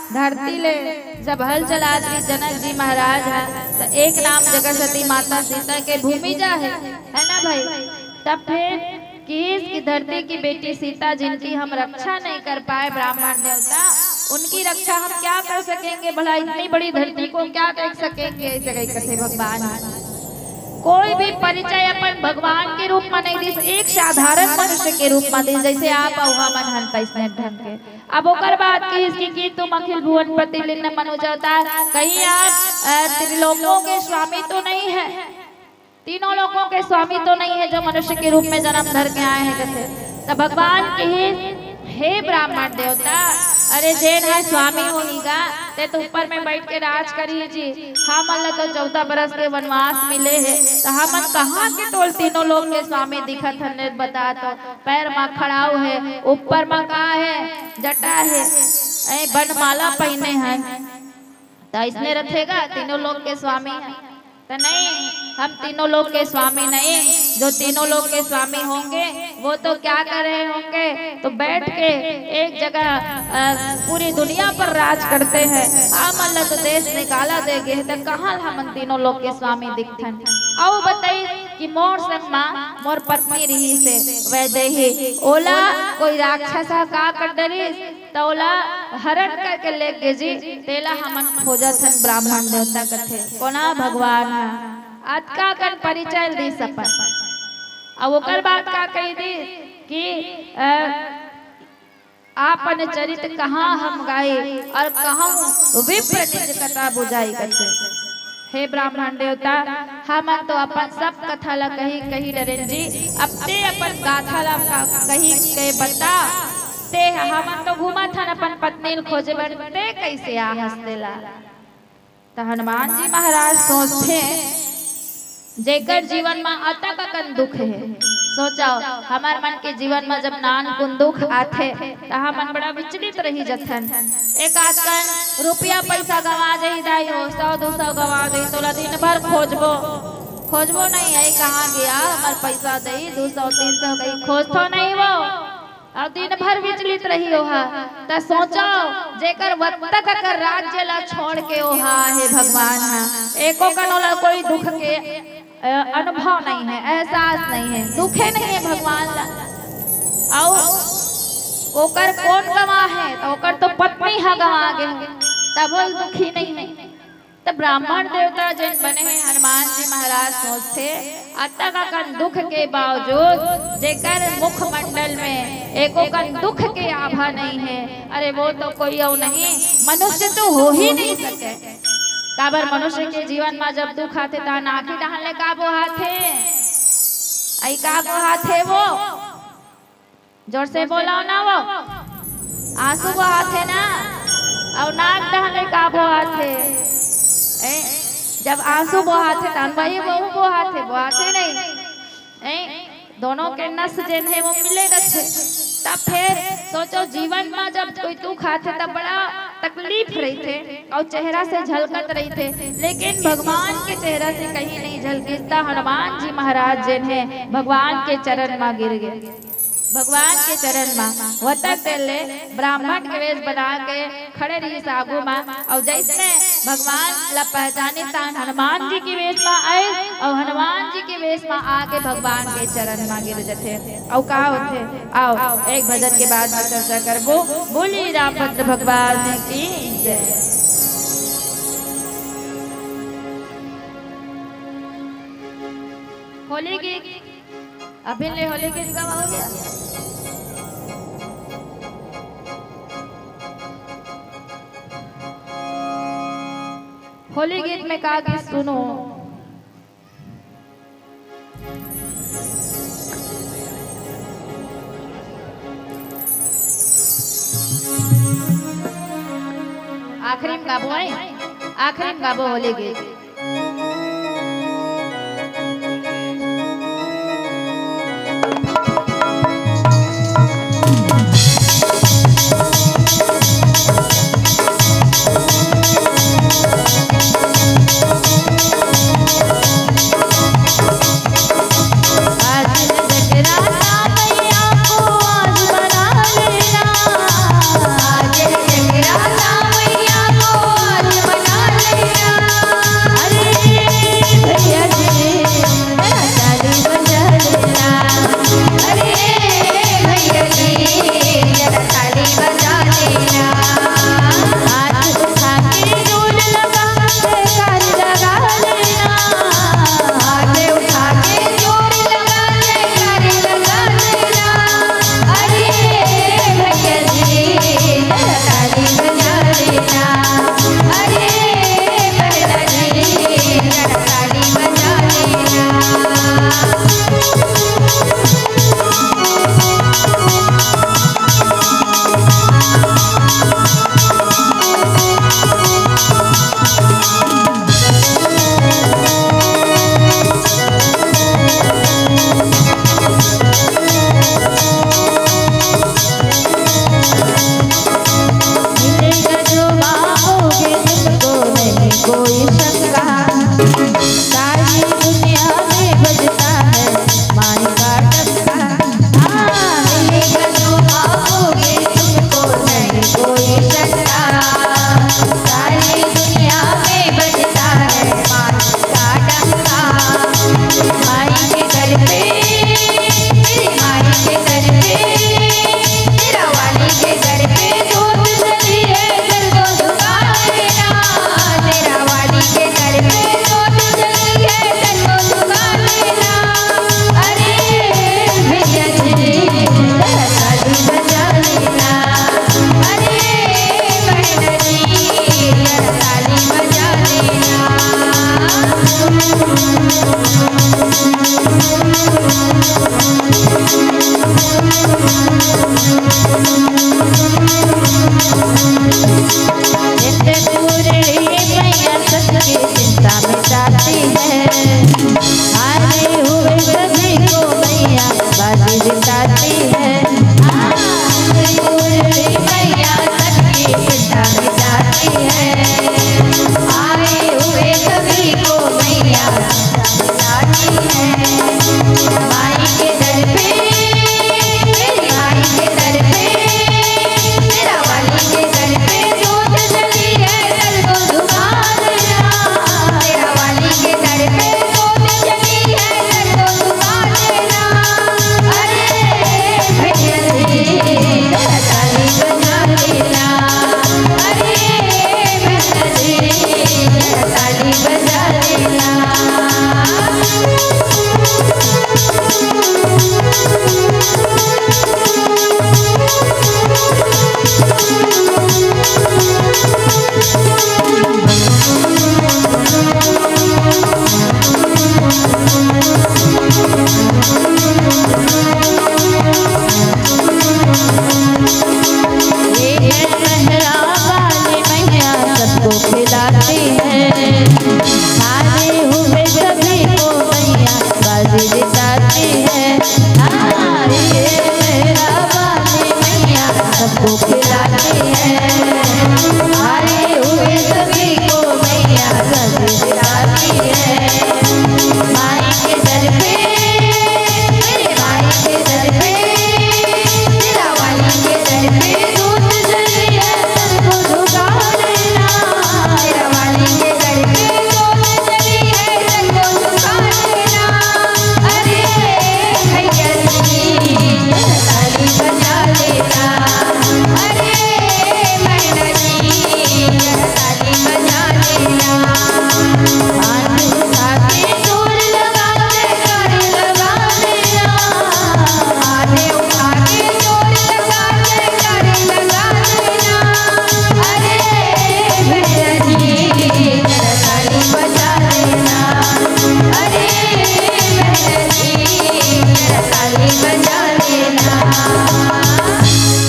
धरती ले जब हल चलात रही जनक जी महाराज ह, त एक नाम जगह सती माता सीता के भूमि जा है, है ना भाई? तब फिर किहिस कि धरती की बेटी सीता जिनकी हम रक्षा नहीं कर पाए ब्राह्मण देवता, उनकी रक्षा हम क्या कर सकेंगे भला? इतनी बड़ी धरती को क्या देख सकेंगे? ऐसे कही कथे भगवान। कोई भी परिचय अपन भगवान के रूप में नहीं दिस, एक साधारण मनुष्य के रूप में दिस, जैसे आप अउ हमन हन तैसने ढंग के। अब ओकर बाद किहिस कि, कि तुम अखिल भुवन पति लीन मनुज अवतार, कहीं आप, अ, त्रिलोकों के स्वामी तो नहीं है? तीनों लोकों के स्वामी तो नहीं है जो मनुष्य के रूप में जन्म धर के आए हैं, कथे। त भगवान कहिस, हे ब्राह्मण देवता, अरे जेन ह स्वामी होही गा, ते तो ऊपर में बैठ के राज करिही जी। हमन ला तो चौदह बरस के वनवास मिले हे, त हमन कहाँ के तोला तीनों लोक के स्वामी दिखत हन रे? बता तो, पैर मा खड़ाऊ हे, ऊपर मा का हे? जटा हे, ए बनमाला पहिने हन। त अइसने रथे गा तीनों लोक के स्वामी ह? त नहीं, हम तीनों लोक के स्वामी नहीं। जो तीनों लोक के स्वामी होंगे, वो तो क्या कर रहे होंगे? तो बैठ के एक जगह, अ, पूरी दुनिया पर राज करते हैं। हमन ला तो देश निकाला दे गे हे, त कहाँ ला हमन तीनों लोक के स्वामी दिखथन? अउ बताइस कि मोर संग मा मोर पत्नी रिहिसे वैदेही, ओला कोई राक्षस ह का कर डरिस, त ओला हरण करके ले गे जी, तेला हमन खोजत हन, ब्राह्मण देवता कथे। कोन ह? भगवान ह। अतका कन परिचय दिस अपन। अब ओकर बाद का कहि दिस कि, अ, आपन चरित कहाँ हम गाई, अउ कहूँ विप्र निज कथा बुझाई, कथे। हे ब्राह्मण देवता, हमन तो अपन सब कथा ला कहि, कहि डरेन जी, अब ते अपन गाथा ला का-, कहि के बता। ते ह, हमन तो घूमत हन अपन पत्नी ल खोजे बर, ते कइसे आ हस तेला? त हनुमान जी महाराज सोचथे, जेकर जीवन म अतक अकन दुख हे, सोचव, हमर मन के जीवन म जब नानकुन दुख आथे, त हमन बड़ा विचलित रहि जथन। एक आध कन रुपया पइसा गंवा जही दाई हो, सौ दू सौ गंवा जही, तोला दिन भर खोजबो, खोजबो नहीं, अई कहाँ गे हमर पइसा दई, दू सौ तीन सौ कहि खोजथो नहीं वो। अउ दिन भर विचलित रही ओहा। त सोचव, जेकर वत्तक कर राज्य ला छोड़ के ओहा हे भगवान ह, एको कन ओला कोई दुख के, अ, अनुभव नहीं हे, एहसास नहीं हे, दुखे नहीं हे भगवान ला। अउ ओकर कोन गंवा हे? त ओकर तो पत्नी ह गंवा गे हे, तभो दुखी नहीं हे। त ब्राह्मण देवता जेन बने हे, हनुमान जी महाराज सोचथे, अतक अकन दुख के बावजूद जेकर मुखमंडल में एको कन दुख के आभा नहीं हे, अरे वो तो कोई अउ नहीं, मनुष्य तो हो ही नहीं सके। काबर मनुष्य के जीवन म जब दुख आथे, त आँखी डहन ले का बोहाथे? अई का बोहाथे वो? जोर से बोलव ना वो। आंसू बोहाथे ना, अउ नाक डहन ले का बोहाथे? ए, जब आंसू बोहाथे, तन वही वो बोहाथे, बोहाथे नहीं। ए, दोनों के नस जेन हे, वो मिले रथे। तब फेर सोचव, जीवन म जब कोई दुख आथे, तब बड़ा तकलीफ रहिथे अउ चेहरा से झलकत रहिथे, लेकिन भगवान के चेहरा से कहीं नहीं झलकिस। त हनुमान जी महाराज जेन हे, भगवान के चरण म गिर गे। भगवान के चरण म वतक ले ब्राह्मण के वेश बना के खड़े रहिस आगू म, अउ जइसने भगवान ला पहचानिस, तान हनुमान जी के वेश म आइस, अउ हनुमान जी के वेश म आके भगवान के चरण म गिर जथे। अउ का होथे? आओ, एक भजन के बाद में चर्चा करबो। बोलिए रामभद्र भगवान की जय। होली गीत, अभी ले होली गीत गवा हो गया। होली गीत में का गीत सुनो? आखिरी में गाबो, आए? आखिरी में गाबो होली गीत। जाती है। हाँ, उमड़ी उमड़ी मैया सबकी चिंता मिटाती है। आए हुए सभी को मैया चिंता मिटाती है। माई के दर पे, मेरी माई के दर पे, मेरा वाली के दर पे जोत जली है, दर को झुका देना। मेरा वाली के दर पे जोत जली है, दर को झुका देना। अरे भैया जी, जरा ताली बजा देना। अरे भैया जी, जरा ताली बजा देना। ये है सहरा वाली मैया, सबको खिलाती है। हारे हुए सभी को मैया बाजी जिताती है। हाँ, ये सहरा वाली मैया सबको खिलाती है। हारे हुए सभी को मैया बाजी जिताती है। माई के दर पे, मेरे माई के दर पे, तेरा वाली के दर पे जोत जली है, सबको झुका देना। तेरा वाली के दर पे जोत जली है, सबको झुका देना। अरे भैया जी, जरा ताली बजा देना। अरे बहना जी, जरा ताली बजा देना। हाथ उठा के जोर लगा के ताली बजा देना। हाथ उठा के जोर लगा के ताली बजा देना। अरे भैया जी, जरा ताली बजा देना। अरे भैया जी, जरा ताली बजा देना।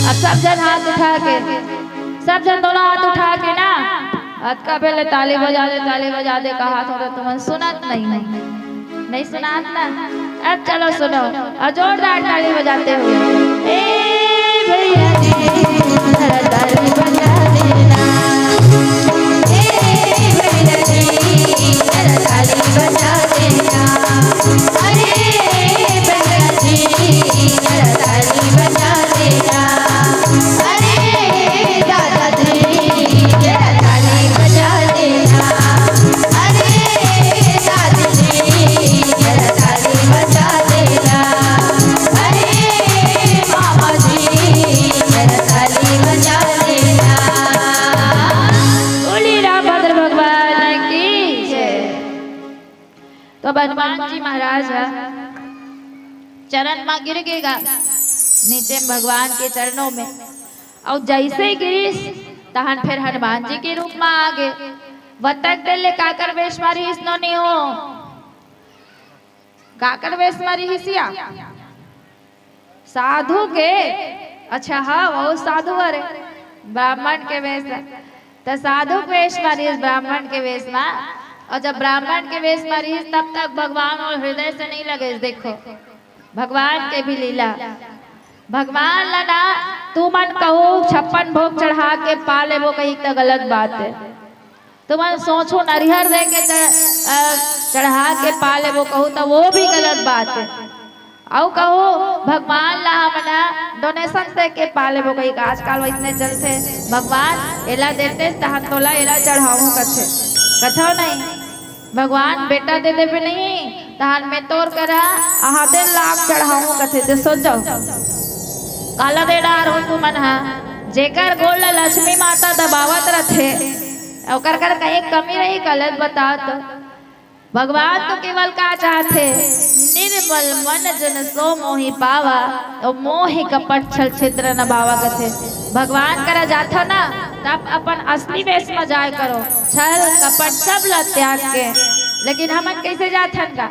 अब सब झन हाथ उठा के, सब झन दोनों हाथ उठा के ना, अतका बेर ले ताली बजा दे, ताली बजा दे, कहात हों त तुमन सुनत नहीं हो। नहीं सुनात ना? अब चलो सुनो और जोरदार ताली बजाते हुए। ए भैया जी, जरा ताली बजा देना। ए भैया जी, जरा ताली बजा देना। अरे भैया जी, जरा ताली बजा देना। अरे दादा जी, जरा ताली बजा देना। अरे दादी जी, जरा ताली बजा देना। अरे मामा जी, जरा ताली बजा देना। बोलिए रामभद्र भगवान की जय। तो अब हनुमान जी महाराज ह चरण म गिर गे गा, नीचे म भगवान के चरणों में। अउ जइसे गिरिस, तहन फेर हनुमान जी के रूप म आ गे। वतक दे ले काकर वेश म रिहिस नोनी हो? काकर वेश म रिहिस या? साधु के? अच्छा, हाँ, वो साधु हरे, ब्राह्मण के वेश। त साधु के वेश म रिहिस, ब्राह्मण के वेश म। अउ जब ब्राह्मण के वेश म रिहिस, तब तक भगवान वो हृदय से नहीं लगे। देखो, भगवान के भी लीला। भगवान ला ना तुमन कहू छप्पन भोग चढ़ा के पा लेबो कही त गलत बात हे। तुमन सोचो नरिहर दे के च-, अ, चढ़ा के पा लेबो कहू त वो भी गलत बात हे। अउ कहू भगवान ला हमन donation दे के पा लेबो कही, आजकल वइसने चलथे, भगवान एला देते तहन तोला एला चढ़ाहूं कथे, कथव नहीं? भगवान बेटा दे देबे नहीं, तहन मैं तोर करा आहादे लाख चढ़ाहूं कथे। दे सोचो, काला दे डार हो तुमन हा, जेकर गोड़ ला लक्ष्मी माता दबावत रथे, ओकर कर कहीं कमी रही, गलत बताओ तो। भगवान तो केवल का चाहथे, निर्मल मन जन सो मोहि पावा, अउ मोहि कपट छल छिद्र न भावा कथे। भगवान करा जाथो ना, तब अपन असली वेश म जाय करो, छल कपट सब ला त्याग के। लेकिन हमन कइसे जाथन गा?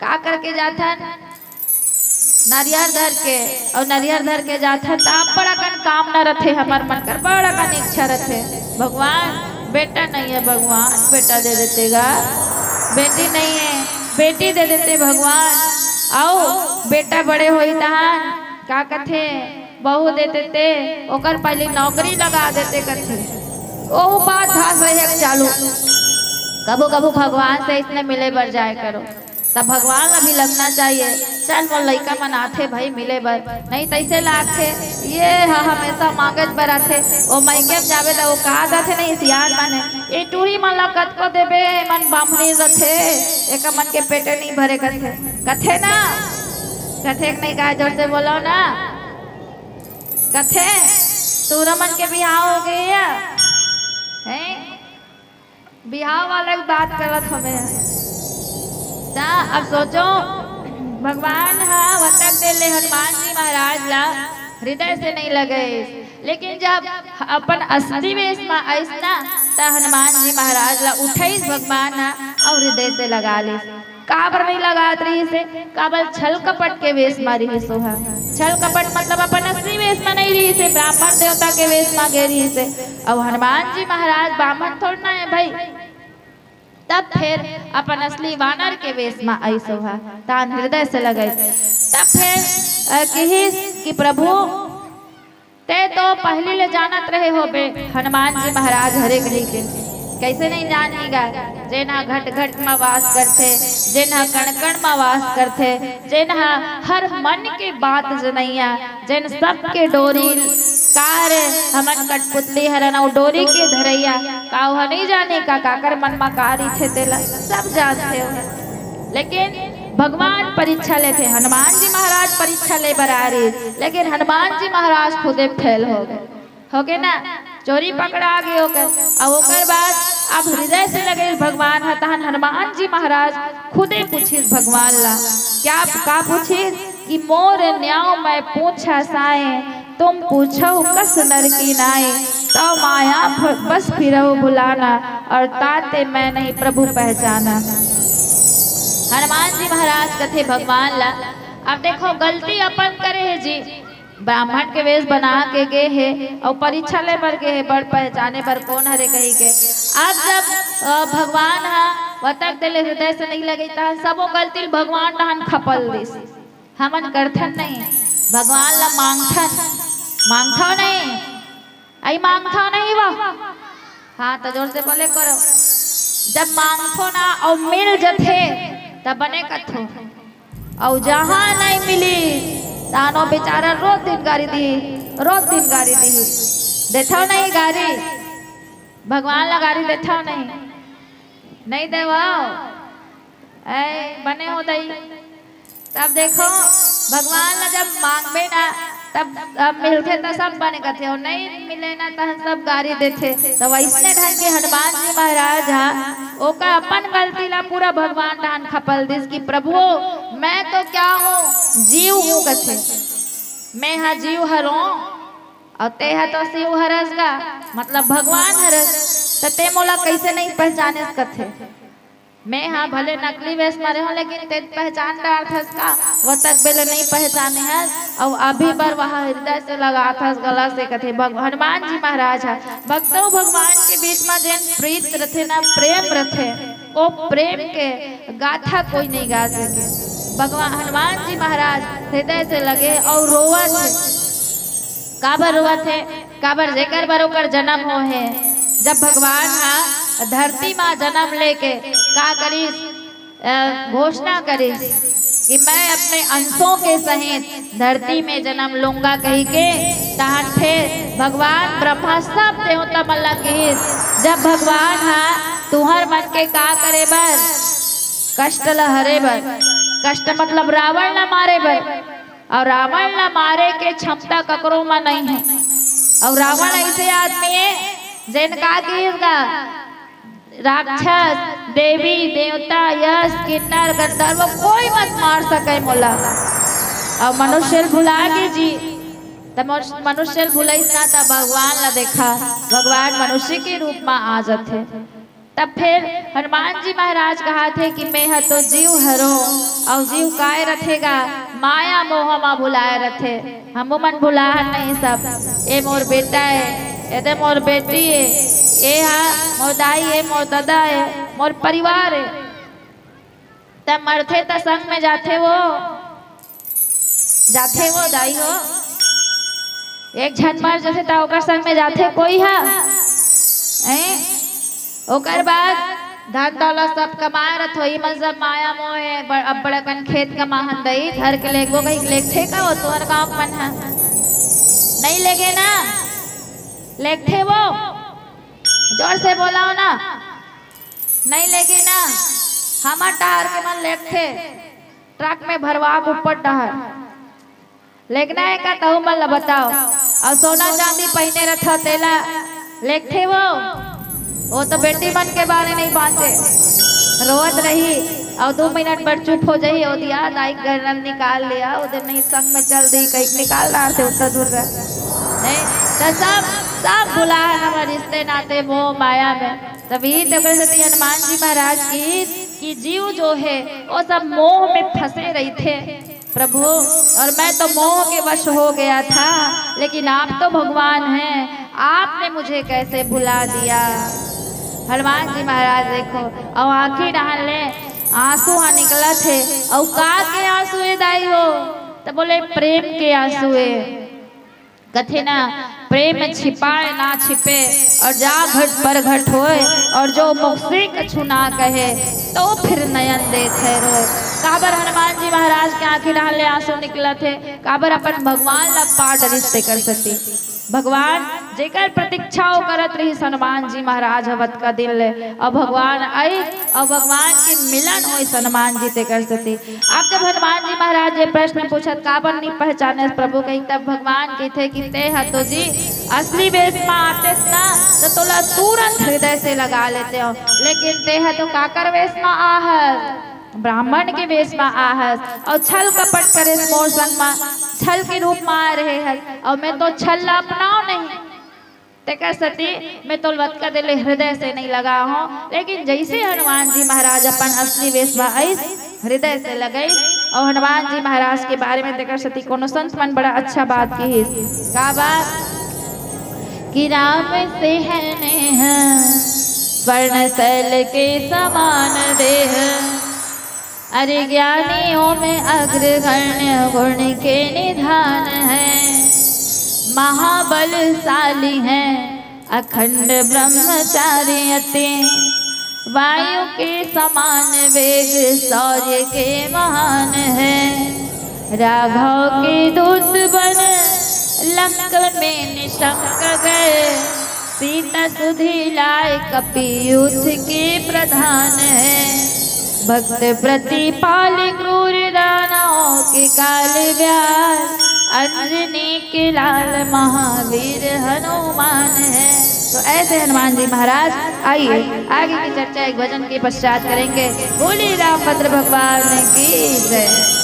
का करके जाथन? नरियर धर के, अउ नरियर धर के जाथन त बड़ अकन कामना रथे, हमर मन कर बड़ अकन इच्छा रथे। भगवान, बेटा नहीं है भगवान, बेटा दे देते गा, बेटी नहीं है, बेटी दे देते भगवान। अउ बेटा बड़े होई तहान का कथे, बहू देते ते ओकर पहली नौकरी लगा देते कथे। ओहू बात धास रहे चालू। कभू कभू भगवान से इसने मिले बर जाए करो, तब भगवान ला भी लगना चाहिए, चल मोर लइका मन आथे भाई मिले बर, नहीं तैसे लागथे ये ह हमेशा मांगत बर आथे। ओ मइके म जाबे त ओ का दथे नहीं सियान माने, ए टूरी मन ला कतको देबे, ए मन बाम्हनी रथे, एकर मन के पेटे नहीं भरे कथे, कथे ना, कथे कि नहीं? का जोर से बोलो ना, कथे। तोरा मन के बिहाव हो गए या? हैं? बिहाव वाला की बात करत हमें। त अब सोचो, भगवान ह वतक दे ले हनुमान जी महाराज ला हृदय से नहीं लगे, लेकिन जब अपन असली वेश में आइस ना, त हनुमान जी महाराज ला उठाइस भगवान ह और हृदय से लगा लिस। काबर नहीं लगात रहिस हे? काबर छल कपट के वेश मा रहिस ओहा। छल कपट मतलब अपन असली वेश मा नहीं रहिस हे, ब्राह्मण देवता के वेश मा गे रहिस हे। अउ हनुमान जी महाराज बामन थोड़ ना हे भाई, तब फेर अपन असली वानर के वेश मा आइस ओहा, तान हृदय से लगाइस। तब फेर, अ, किहिस कि प्रभु, ते तो पहिली ले जानत रहे होबे हनुमान जी महाराज हरे कहिके। कइसे नहीं जानही गा? जेन ह घट घट म वास करथे, जेन ह कण कण म वास करथे, जेन ह हर मन के बात जनइया, जेन सबके डोरी, का रे हमन कठपुतली हरन अउ डोरी के धरइया, का ओह नहीं जाने का काकर मन म का रहिथे तेला? सब जानथे ओह। लेकिन भगवान परीक्षा लेथे, हनुमान जी महाराज परीक्षा ले बर आए रहिस, लेकिन हनुमान जी महाराज खुदे फेल हो गए, हो गए ना, चोरी पकड़ा गए ओकर। अउ ओकर बाद अब हृदय से लगे भगवान ह, तहन हनुमान जी महाराज खुदे पूछिस भगवान ला, क्या, का पूछिस कि मोर न्याव मैं पूछा साए, तुम पूछो कस नर की नाई, तव माया फ-, बस फिरहु भुलाना, और ताते मैं नहीं प्रभु पहचाना। हनुमान जी महाराज कथे भगवान ला, अब देखो गलती अपन करे हे जी, ब्राह्मण के वेश बना के गे हे अउ परीक्षा ले बर गे हे, बड़ पहचाने बर कोन हरे कहिके। अब जब, अ, भगवान ह वतक देले हृदय से नहीं लगे, तहन सबो गलती ल भगवान डहन खपल दिस। हमन करथन नहीं, भगवान ला मांगथन, मांगथव नहीं, अई मांगथव नहीं वो। हाँ, त जोर से बोले करो। जब मांगथो ना अउ मिल जथे, तब बने कथो। अउ जहाँ नहीं मिली, तानो बेचारा रोज दिन गारी दी, रोज दिन गारी दी। देथव नहीं गारी, भगवान ला गारी देथव नहीं, नहीं देवव। ऐ बने हो दई। तब देखो, भगवान ला जब मांगबे ना, तब, तब मिलथे त सब बने कथे, अउ नहीं मिले ना, तहन सब गारी देथे। त वइसने ढंग के हनुमान जी महाराज हा, ओका अपन गलती ला पूरा भगवान डहन खपल दिस कि प्रभु, मैं तो क्या हूँ, जीव हूँ कथे, मैं हा जीव हरों, अउ ते हा तो शिव हरस गा, मतलब भगवान हरस, त ते मोला कइसे नहीं पहचानेस कथे। मैं हा भले नकली वेश म रेहों, लेकिन ते पहचान डारथस का, वो तक बेले नहीं पहचाने हस, अउ अभी बर वह हृदय से लगाथस गला से कथे भग-, हनुमान जी महाराज हा। भक्तों, भगवान के बीच म जेन प्रीत रथे ना, प्रेम रथे, वो प्रेम के गाथा कोई नहीं गा सके। भगवान हनुमान जी महाराज हृदय से लगे अउ रोवत हे। काबर रोवत हे? काबर जेकर बर ओकर जन्म हो हे। जब भगवान हा धरती मा जन्म लेके का करिस, अ, घोषणा करिस कि मैं अपने अंशों के सहित धरती में जन्म लूंगा कहिके, तहन फिर भगवान ब्रह्मा सब देवता मन ला किहिस, जब भगवान हा तुहर मन के का करे बर, कष्ट ला हरे बर, कष्ट मतलब रावण ला मारे बर, अउ रावण ला मारे के क्षमता ककरो म नहीं हे। अउ रावण ऐसे आदमी हे, जेन का किहिस गा, राक्षस, देवी, देवता, यक्ष, किन्नर, गंधर्व, कोई मत मार सके मोला। अउ मनुष्य ल भुला गे जी, त मनुष्य, मनुष्य ल भुलाइस ना, त भगवान ला देखा, भगवान मनुष्य के रूप म आ जाथे। तब फिर हनुमान जी महाराज कहाथे कि मैं ह तो जीव हरों, अउ जीव काय रथे गा, माया मोह म भुलाए रथे। हमू मन भुलाहन नहीं सब, ए मोर बेटा हे, ए दे मोर बेटी हे, ए हा मोर दाई हे, मोर ददा हे, मोर परिवार हे। तब मरथे त संग में जाथे वो, जाथे वो दाई हो, एक झन मर जथे त ओकर संग में जाथे कोई ह? हैं? ओकर बाद धन दौलत सब कमाए रथो, ई मन सब माया मोह हे, ब-, अब्बड़ अकन खेत कमाहन दई, धर के लेगबो कहिके लेगथे का वो तोर गाँव के मन ह? नइ लेगे ना, लेगथे वो, जोर से बोलाओ ना, नइ लेगे ना, हमर डहर के मन लेगथे, ट्रक में भरवा के ऊपर डहर। लेगना हे का तहू मन ल बताओ। अउ सोना चांदी पहिने रथव तेला लेगथे वो? वो तो बेटी मन के बारे नइ बांचे, रोवत रही अउ दू मिनट बर चुप हो जाही। ओ दिया दाई गरनल निकाल लिया, ओ दिन नहीं संग में चल दी, कहीं निकाल डारथे उत्तर दूर रह। नहीं, त सब, सब भुला हे हमर रिश्ते नाते मोह माया में। तभी तो कहते हनुमान जी महाराज की, कि जीव जो है वो सब मोह में फंसे रहिथे। प्रभु, और मैं तो मोह के वश हो गया था, लेकिन आप तो भगवान हैं, आपने मुझे कैसे भुला दिया। हनुमान जी महाराज देखो, अउ आँखी डहन ले आंसू ह निकलत हे। अउ का के आंसू ए दाई हो? त बोले, प्रेम के आंसू ए। कथे ना, प्रेम छिपाए ना छिपे, और जा घट परघट होए, और जो मुख से कछु ना कहे, तो फिर नयन देखे रोए। काबर हनुमान जी महाराज के आँखी डहन ले आंसू निकलत हे? काबर अपन भगवान ला पाट रिश्ते कर सकती। भगवान जेकर प्रतीक्षा वो करत रहिस हनुमान जी महाराज ह अतका दिन ले, अउ भगवान आई अउ भगवान के मिलन होइस हनुमान जी तेकर सेती। अब जब हनुमान जी महाराज ये प्रश्न पूछत, "काबर नइ पहचानेस प्रभु?" कही, तब भगवान कहिथे कि "तें ह तो जी असली वेश म आतेस ना, त तोला तुरंत हृदय से लगा लेतेंव, लेकिन तें ह तो काकर वेश म आहस?" ब्राह्मण के वेश म आहस अउ छल कपट करेस मोर संग म, छल के रूप म आए रहे हस, अउ मैं तो छल ला अपनाव नहीं, तेकर सेती मैं तो अतका दिन ले हृदय से नइ लगा हूँ। लेकिन जइसे हनुमान जी महाराज अपन असली वेश म आइस, हृदय से लगाइस, अउ हनुमान जी महाराज के बारे में तेकर सेती कोनो संत मन बड़ा अच्छा बात किहिस। का बात? कि राम से है नेह, स्वर्ण शैल के समान देह। अरे ज्ञानियों में अग्रगण्य, गुण के निधान है। महाबलशाली है, अखंड ब्रह्मचारी अति। वायु के समान वेग, शौर्य के महान है। राघव के दूत बन लंक में निशंक गए। सीता सुधी लाए, कपि युद्ध के प्रधान है। भक्त प्रतिपाल, क्रूर दानव के काल व्याध। अंजनी के लाल महावीर हनुमान है। तो ऐसे हनुमान जी महाराज। आइए, आगे की चर्चा एक भजन के पश्चात करेंगे। बोलिए रामभद्र भगवान की जय।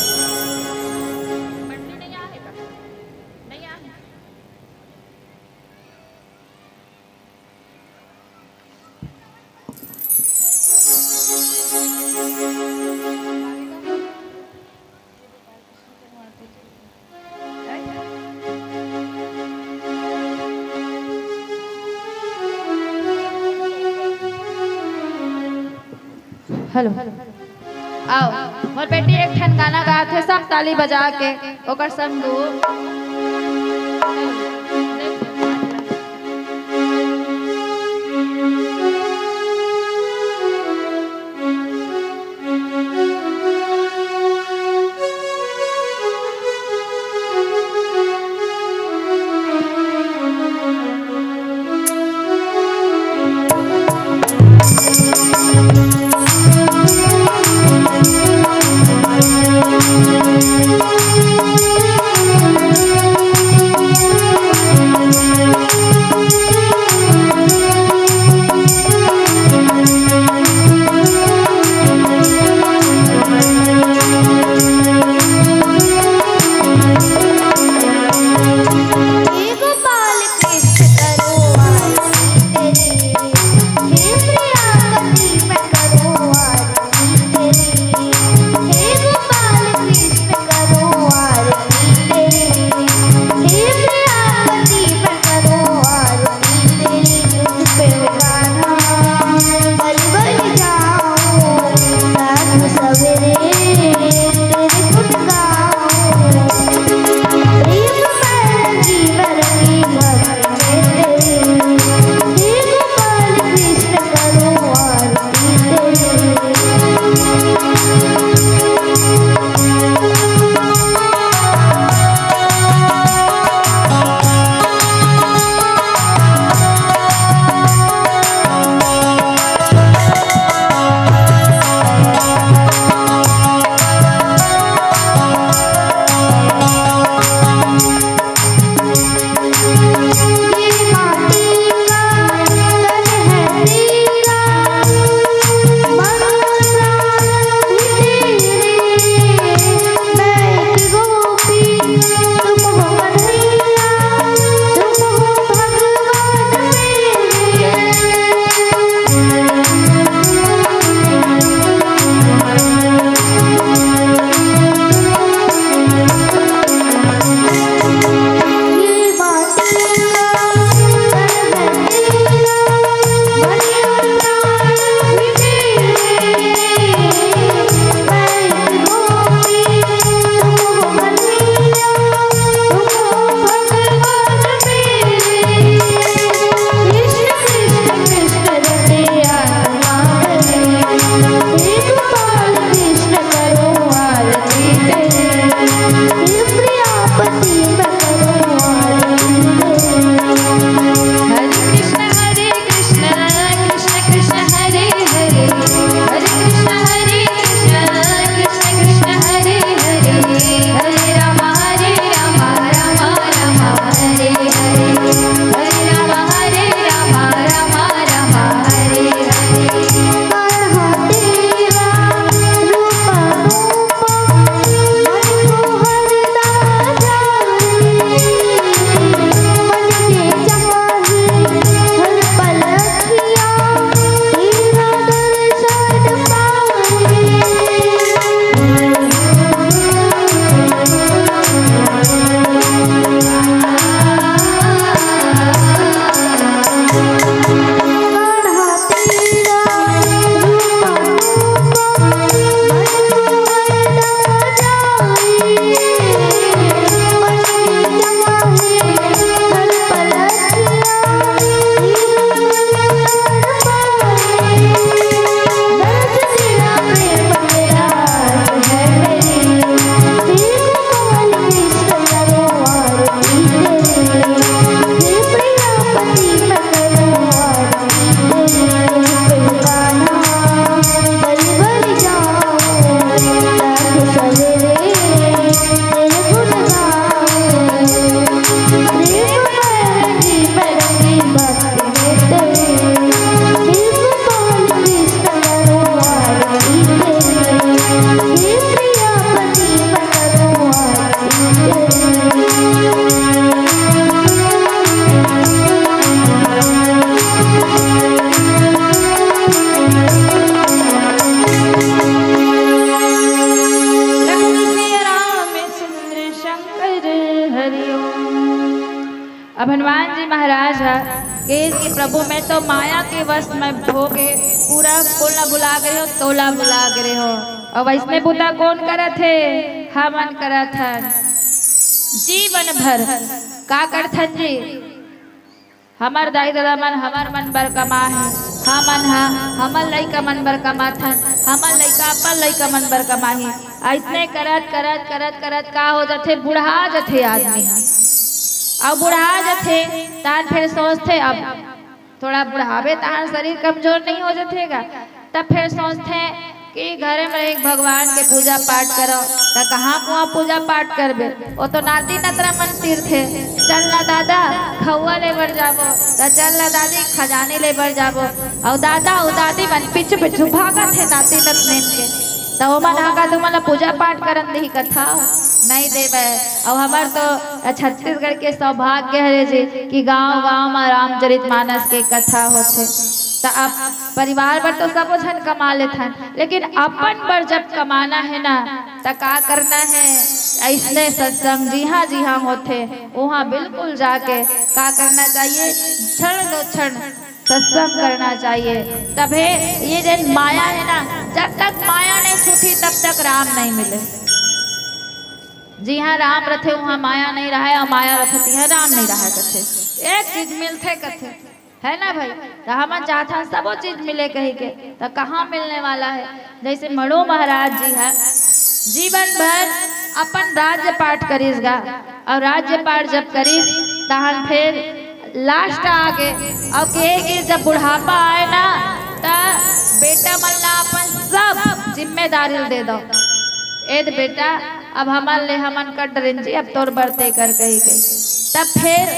हेलो। आओ, मोर बेटी एक ठन गाना गात हे, सब ताली बजा के ओकर संग दू। अब हनुमान जी महाराज ह कहिस कि प्रभु, मैं तो माया के वश में होके पूरा कुल ला भुला गे हो, तोला भुला गे हो। अब अइसने बुता कोन करत हे? हमन करत हन। जीवन भर का करथन जी? हमर दाई ददा मन हमर मन बर कमा हे, हमन ह हमर लइका मन बर कमाथन, हमर लइका अपन लइका मन बर कमाही। अइसने करत करत करत करत का हो जाथे, बुढ़ा जाथे आदमी ह। अउ बुढ़ा जाथे तहन फेर सोचथे, अब थोड़ा बुढ़ाबे तहन शरीर कमजोर नहीं हो जाथे गा? तब फेर सोचथे कि घरे में एक भगवान के पूजा पाठ करो, त कहाँ कुआं पूजा पाठ करबे? वो तो नाती नतरा मन तीरथे। चल ना दादा, खउआ ले बर जाबो, त चल ना दादी, खजानी ले बर जाबो। अउ दादा अउ दादी मन पीछू पीछू भागत हे नाती नतनीन के। त ओमन आका तुमन ला पूजा पाठ करन दिही कथा नहीं देवे। अउ हमर तो छत्तीसगढ़ के सौभाग्य हरे जी कि गांव गांव में रामचरित मानस के कथा होथे। त अब परिवार बर तो सबो झन कमा लेथन, लेकिन अपन बर जब कमाना हे ना, त का करना हे? अइसने सत्संग जिहाँ जिहाँ होथे, उहाँ बिल्कुल जाके का करना चाहिए? क्षण दो क्षण सत्संग करना चाहिए। तभे ये जेन माया हे ना, जब तक माया नहीं छूटी, तब तक राम नहीं मिले। जिहाँ राम रथे, उहाँ माया नहीं रहे, अउ माया रथे, तिहाँ राम नहीं रहे कथे। एक चीज मिलथे कथे, है ना भाई? त हमन चाहथन सबो चीज मिले कहिके, त कहाँ मिलने वाला हे? जइसे मनु महाराज जी ह जीवन भर अपन राज्य पाठ करिस गा, अउ राज्य पाठ जब करिस, तहन फेर last आगे अउ कहे कि जब बुढ़ापा आए ना, त बेटा मन ला अपन सब जिम्मेदारी ल दे दो। ए दे बेटा, अब हमन ले हमन कर डरेन जी, अब तोर बर ते कर कहिके। तब फेर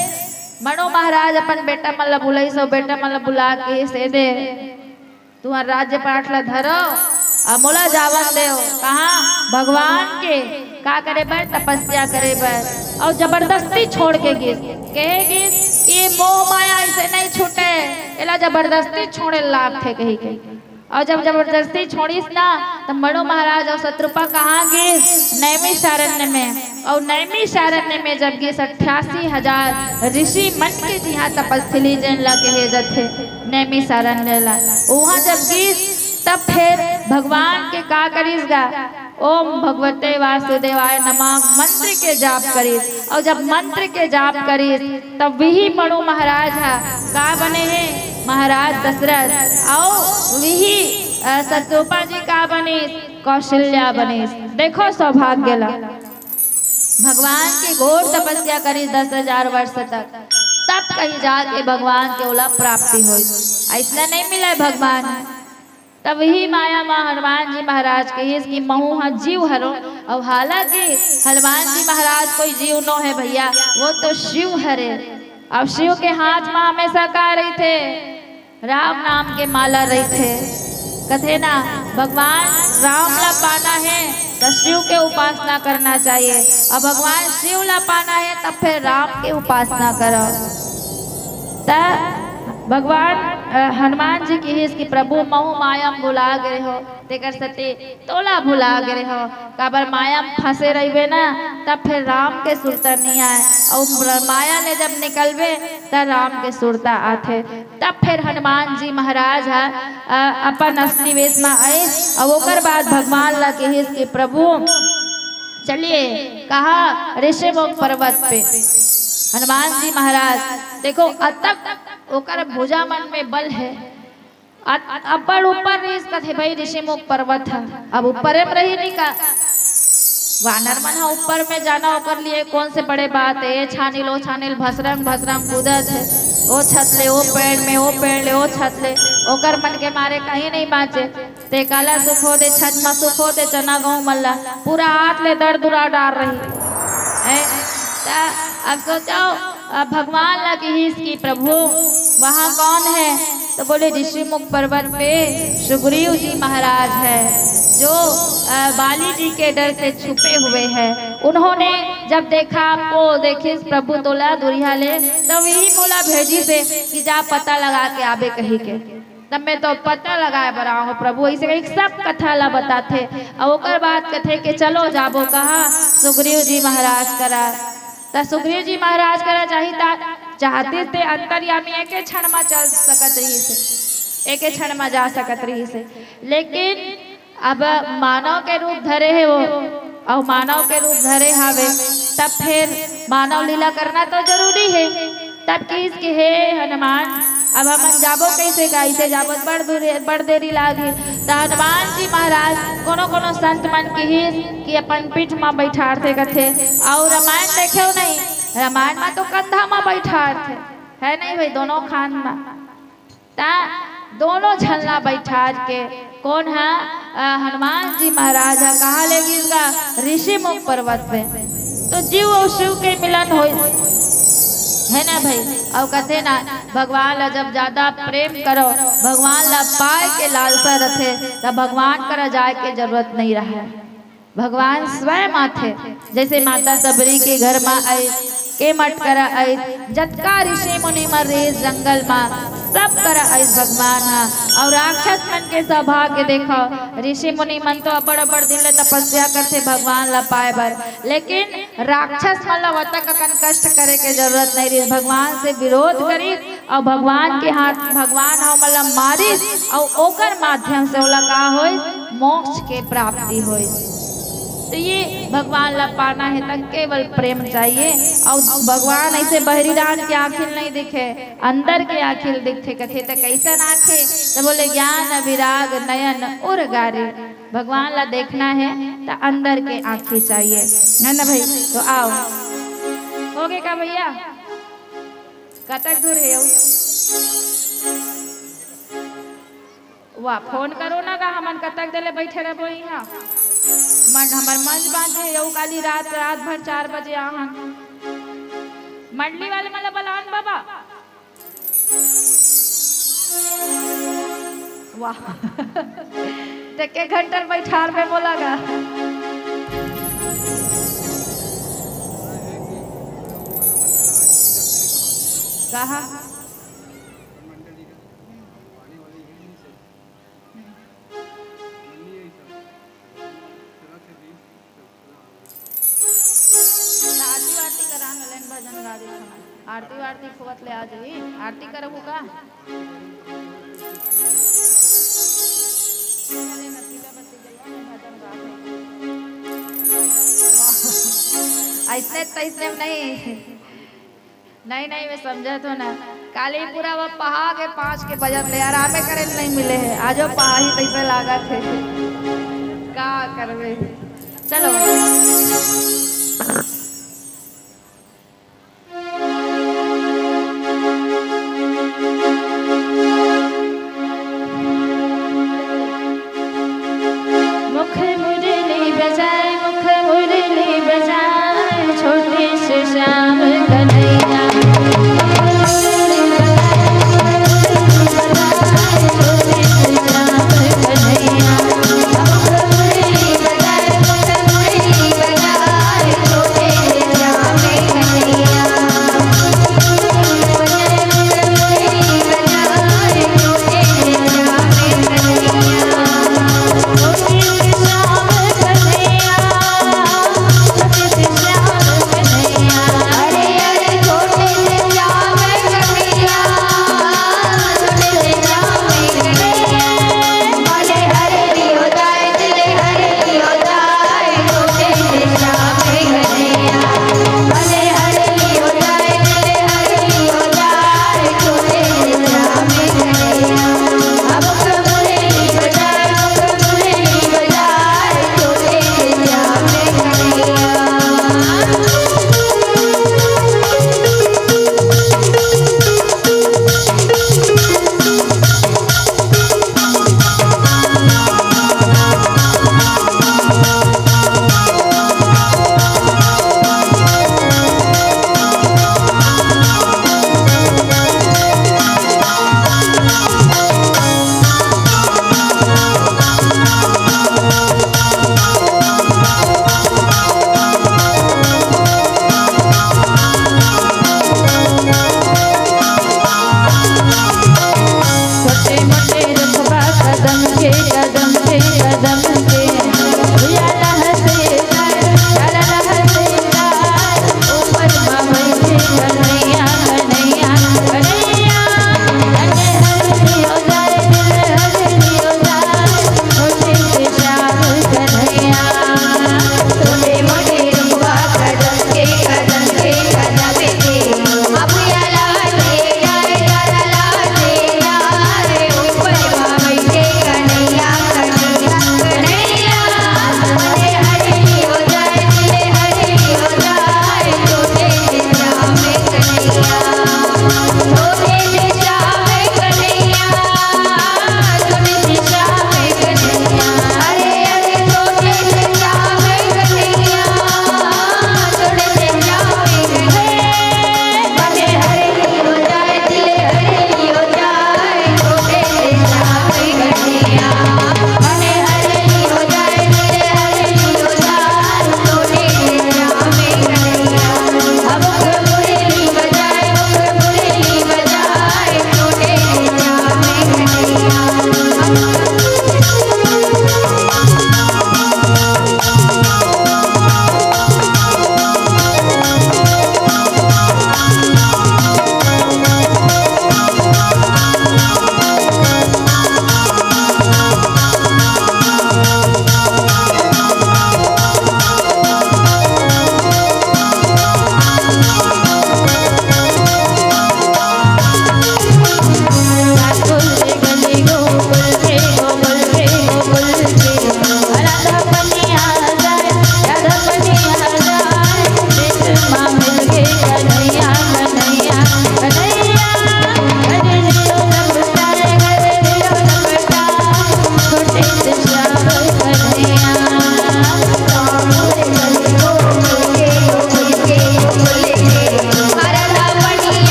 मनु महाराज अपन बेटा मन ला बुलाइस, अउ बेटा मन ला बुला के कहिस, ए दे, तुंहर राज्य पाठ ला धरो, अउ मोला जावन देव। कहाँ? भगवान के का करे बर? तपस्या करे बर। अउ जबरदस्ती छोड़ के गिस, कहे गिस, ये मोह माया अइसे नहीं छूटे, एला जबरदस्ती छोड़े लागथे कहिके। अउ जब जबरदस्ती छोड़िस ना, त मनु महाराज अउ शतरूपा कहाँ गिस? नैमिषारण्य में। अउ नैमिषारण्य में जब गिस, अट्ठासी हजार ऋषि मन के जिहाँ तपस्थली जेन ला कहे जथे नैमिषारण्य ला, उहाँ जब गिस, तब फेर भगवान के का करिस गा? ओम भगवते वासुदेवाय नमः मंत्र के जाप करिस। अउ जब मंत्र के जाप करिस, तब विही मनु महाराज ह का बने हे? महाराज दशरथ। अउ विही, अ, शतरूपा जी का बनिस? कौशल्या बनिस। देखो सौभाग्य ला, भगवान के घोर तपस्या करिस दस हजार वर्ष तक, तब कहीं जाके भगवान के ओला प्राप्ति होइस। अइसना नहीं मिले भगवान। तब इही माया म हनुमान जी महाराज कहिस कि महू ह जीव हरो। अउ हालांकि हनुमान जी महाराज कोई जीव नो हे भैया, वो तो शिव हरे। अब शिव के हाथ म हमेशा का रहिथे? राम नाम के माला रहिथे। कथे ना, भगवान राम ला पाना हे त शिव के उपासना करना चाहिए, अउ भगवान शिव ला पाना हे तब फेर राम के उपासना करो। त भगवान, अ, हनुमान जी किहिस कि प्रभु महू माया म भुला गे हो, तेकर सेती तोला भुला गे हो। काबर माया म फंसे रहिबे ना, तब फेर राम के सुरता नइ आय, अउ माया ले जब निकलबे, त राम के सुरता आथे। तब फेर हनुमान जी महाराज ह, अ, अपन असली वेश म आइस, अउ ओकर बाद भगवान ला किहिस कि प्रभु, चलिए, कहाँ? ऋषिमुख पर्वत पे। हनुमान जी महाराज, देखो, अतक ओकर भुजा मन में बल हे। अ-, अब्बड़ ऊपर रिहिस कथे भाई ऋषिमुख पर्वत ह। अब ऊपरे में रही नहीं का? वानर मन ह ऊपर में जाना ओकर लिए कौन से बड़े बात हे? ए छानिल, ओ छानिल, भसरंग, भसरंग कूदत हे। ओ छत ले, ओ पेड़ में, ओ पेड़ ले, ओ छत ले। ओकर मन के मारे कहीं नहीं बाँचे। ते काला सुखो दे, छत म सुखो दे, चना गहूं मन ला पूरा हाथ ले दरदुरा डार रही। ए, त अब सोचो, अब भगवान ला किहिस कि प्रभु, वहाँ कौन है? तो बोले, ऋषिमुख पर्वत पे सुग्रीव जी महाराज है, जो, अ, बाली जी के डर से छुपे हुए हैं। उन्होंने जब देखा आपको, देखिस प्रभु तोला दुरिहा ले, तब इही मोला भेजिस हे कि जा पता लगा के आबे कहिके। तब मैं तो पता लगाए बर आऊँ प्रभु, अइसे कहिके सब कथा ला बताथे। अउ ओकर बाद कथे कि चलो जाबो कहाँ? सुग्रीव जी महाराज करा। त सुग्रीव जी महाराज करा चाही त चाहतिस ते अंतर्यामी एके क्षण म चल सकत रहिस हे, एके क्षण म जा सकत रहिस हे। लेकिन अब मानव के रूप धरे हे वो, अउ मानव के रूप धरे हावे, तब फेर मानव लीला करना तो जरूरी हे। तब किहिस कि हे हनुमान, अब हमन जाबो कइसे, कइसे जाबो, बड़ दूर हे, बड़ देरी लागही। त हनुमान जी महाराज कोनो कोनो संत मन किहिस कि अपन पीठ म बइठारथे कथे, अउ रामायण देखेव नहीं, रामायण म तो कंधा म बइठारथे, हे नहीं भाई, दोनों खान म। त दोनों झन ला बइठार के कोन ह? अ, हनुमान जी महाराज ह कहाँ ले गिस गा? ऋषि मुख पर्वत पे। तो जीव अउ शिव के मिलन होइस, हे ना भाई? अउ कथे ना, भगवान ला जब ज्यादा प्रेम करो, भगवान ला पाए के लालसा रथे, त भगवान करा जाए के जरूरत नहीं रहे। भगवान स्वयं आथे, जइसे माता सबरी के घर म आइस, केमट करा आइस, जतका ऋषि मुनि मन रहिस जंगल म, सब करा आइस भगवान ह। अउ राक्षस मन के सौभाग्य देखो, ऋषि मुनि मन तो अब्बड़ अब्बड़ दिन ले तपस्या करथे भगवान ला पाए बर, लेकिन राक्षस मन ला ओतक अकन कष्ट करे के जरूरत नहीं रहिस। भगवान से विरोध करिस, अउ भगवान के हाथ, भगवान ह ओमन ला मारिस, अउ ओकर माध्यम से ओला का होइस? मोक्ष के प्राप्ति होइस। तो ये भगवान ला पाना हे त केवल प्रेम चाहिए। अउ भगवान ऐसे बहरी डाहर के आँखी ल नहीं दिखे, अंदर के आँखी ल दिखथे। कथे त कैसन आँखी? त बोले ज्ञान विराग नयन उर गारी। भगवान ला देखना हे त अंदर के आँखी चाहिए, है ना भाई? तो आओ, होगे का भैया? कतक दूर हे अउ? वाह, फोन करो ना गा, हमन कतक देर ले बइठे रहबो इहाँ। मन हमर मंज बांधे हे, अउ काली रात, रात भर चार बजे आहन। मंडली वाले मन ला बलान बाबा। वाह। त के घंटा बइठार में बोला गा। कहा? त आरती वारती करा न लेन, भजन गा दे हमन। आरती वारती खोवत ले आ जाही। आरती करबो का? अइसने तइसने नहीं। नहीं, नहीं, मैं समझत हो ना। काली पूरा वो पहा के पाँच के बजत ले आरामे करे ल नहीं मिले हे। आजो पहा ही तइसे लागत हे। का करबे? चलो। मुख मुरली बजाए, मुख मुरली बजाए, छोटे से श्याम कन्हैया।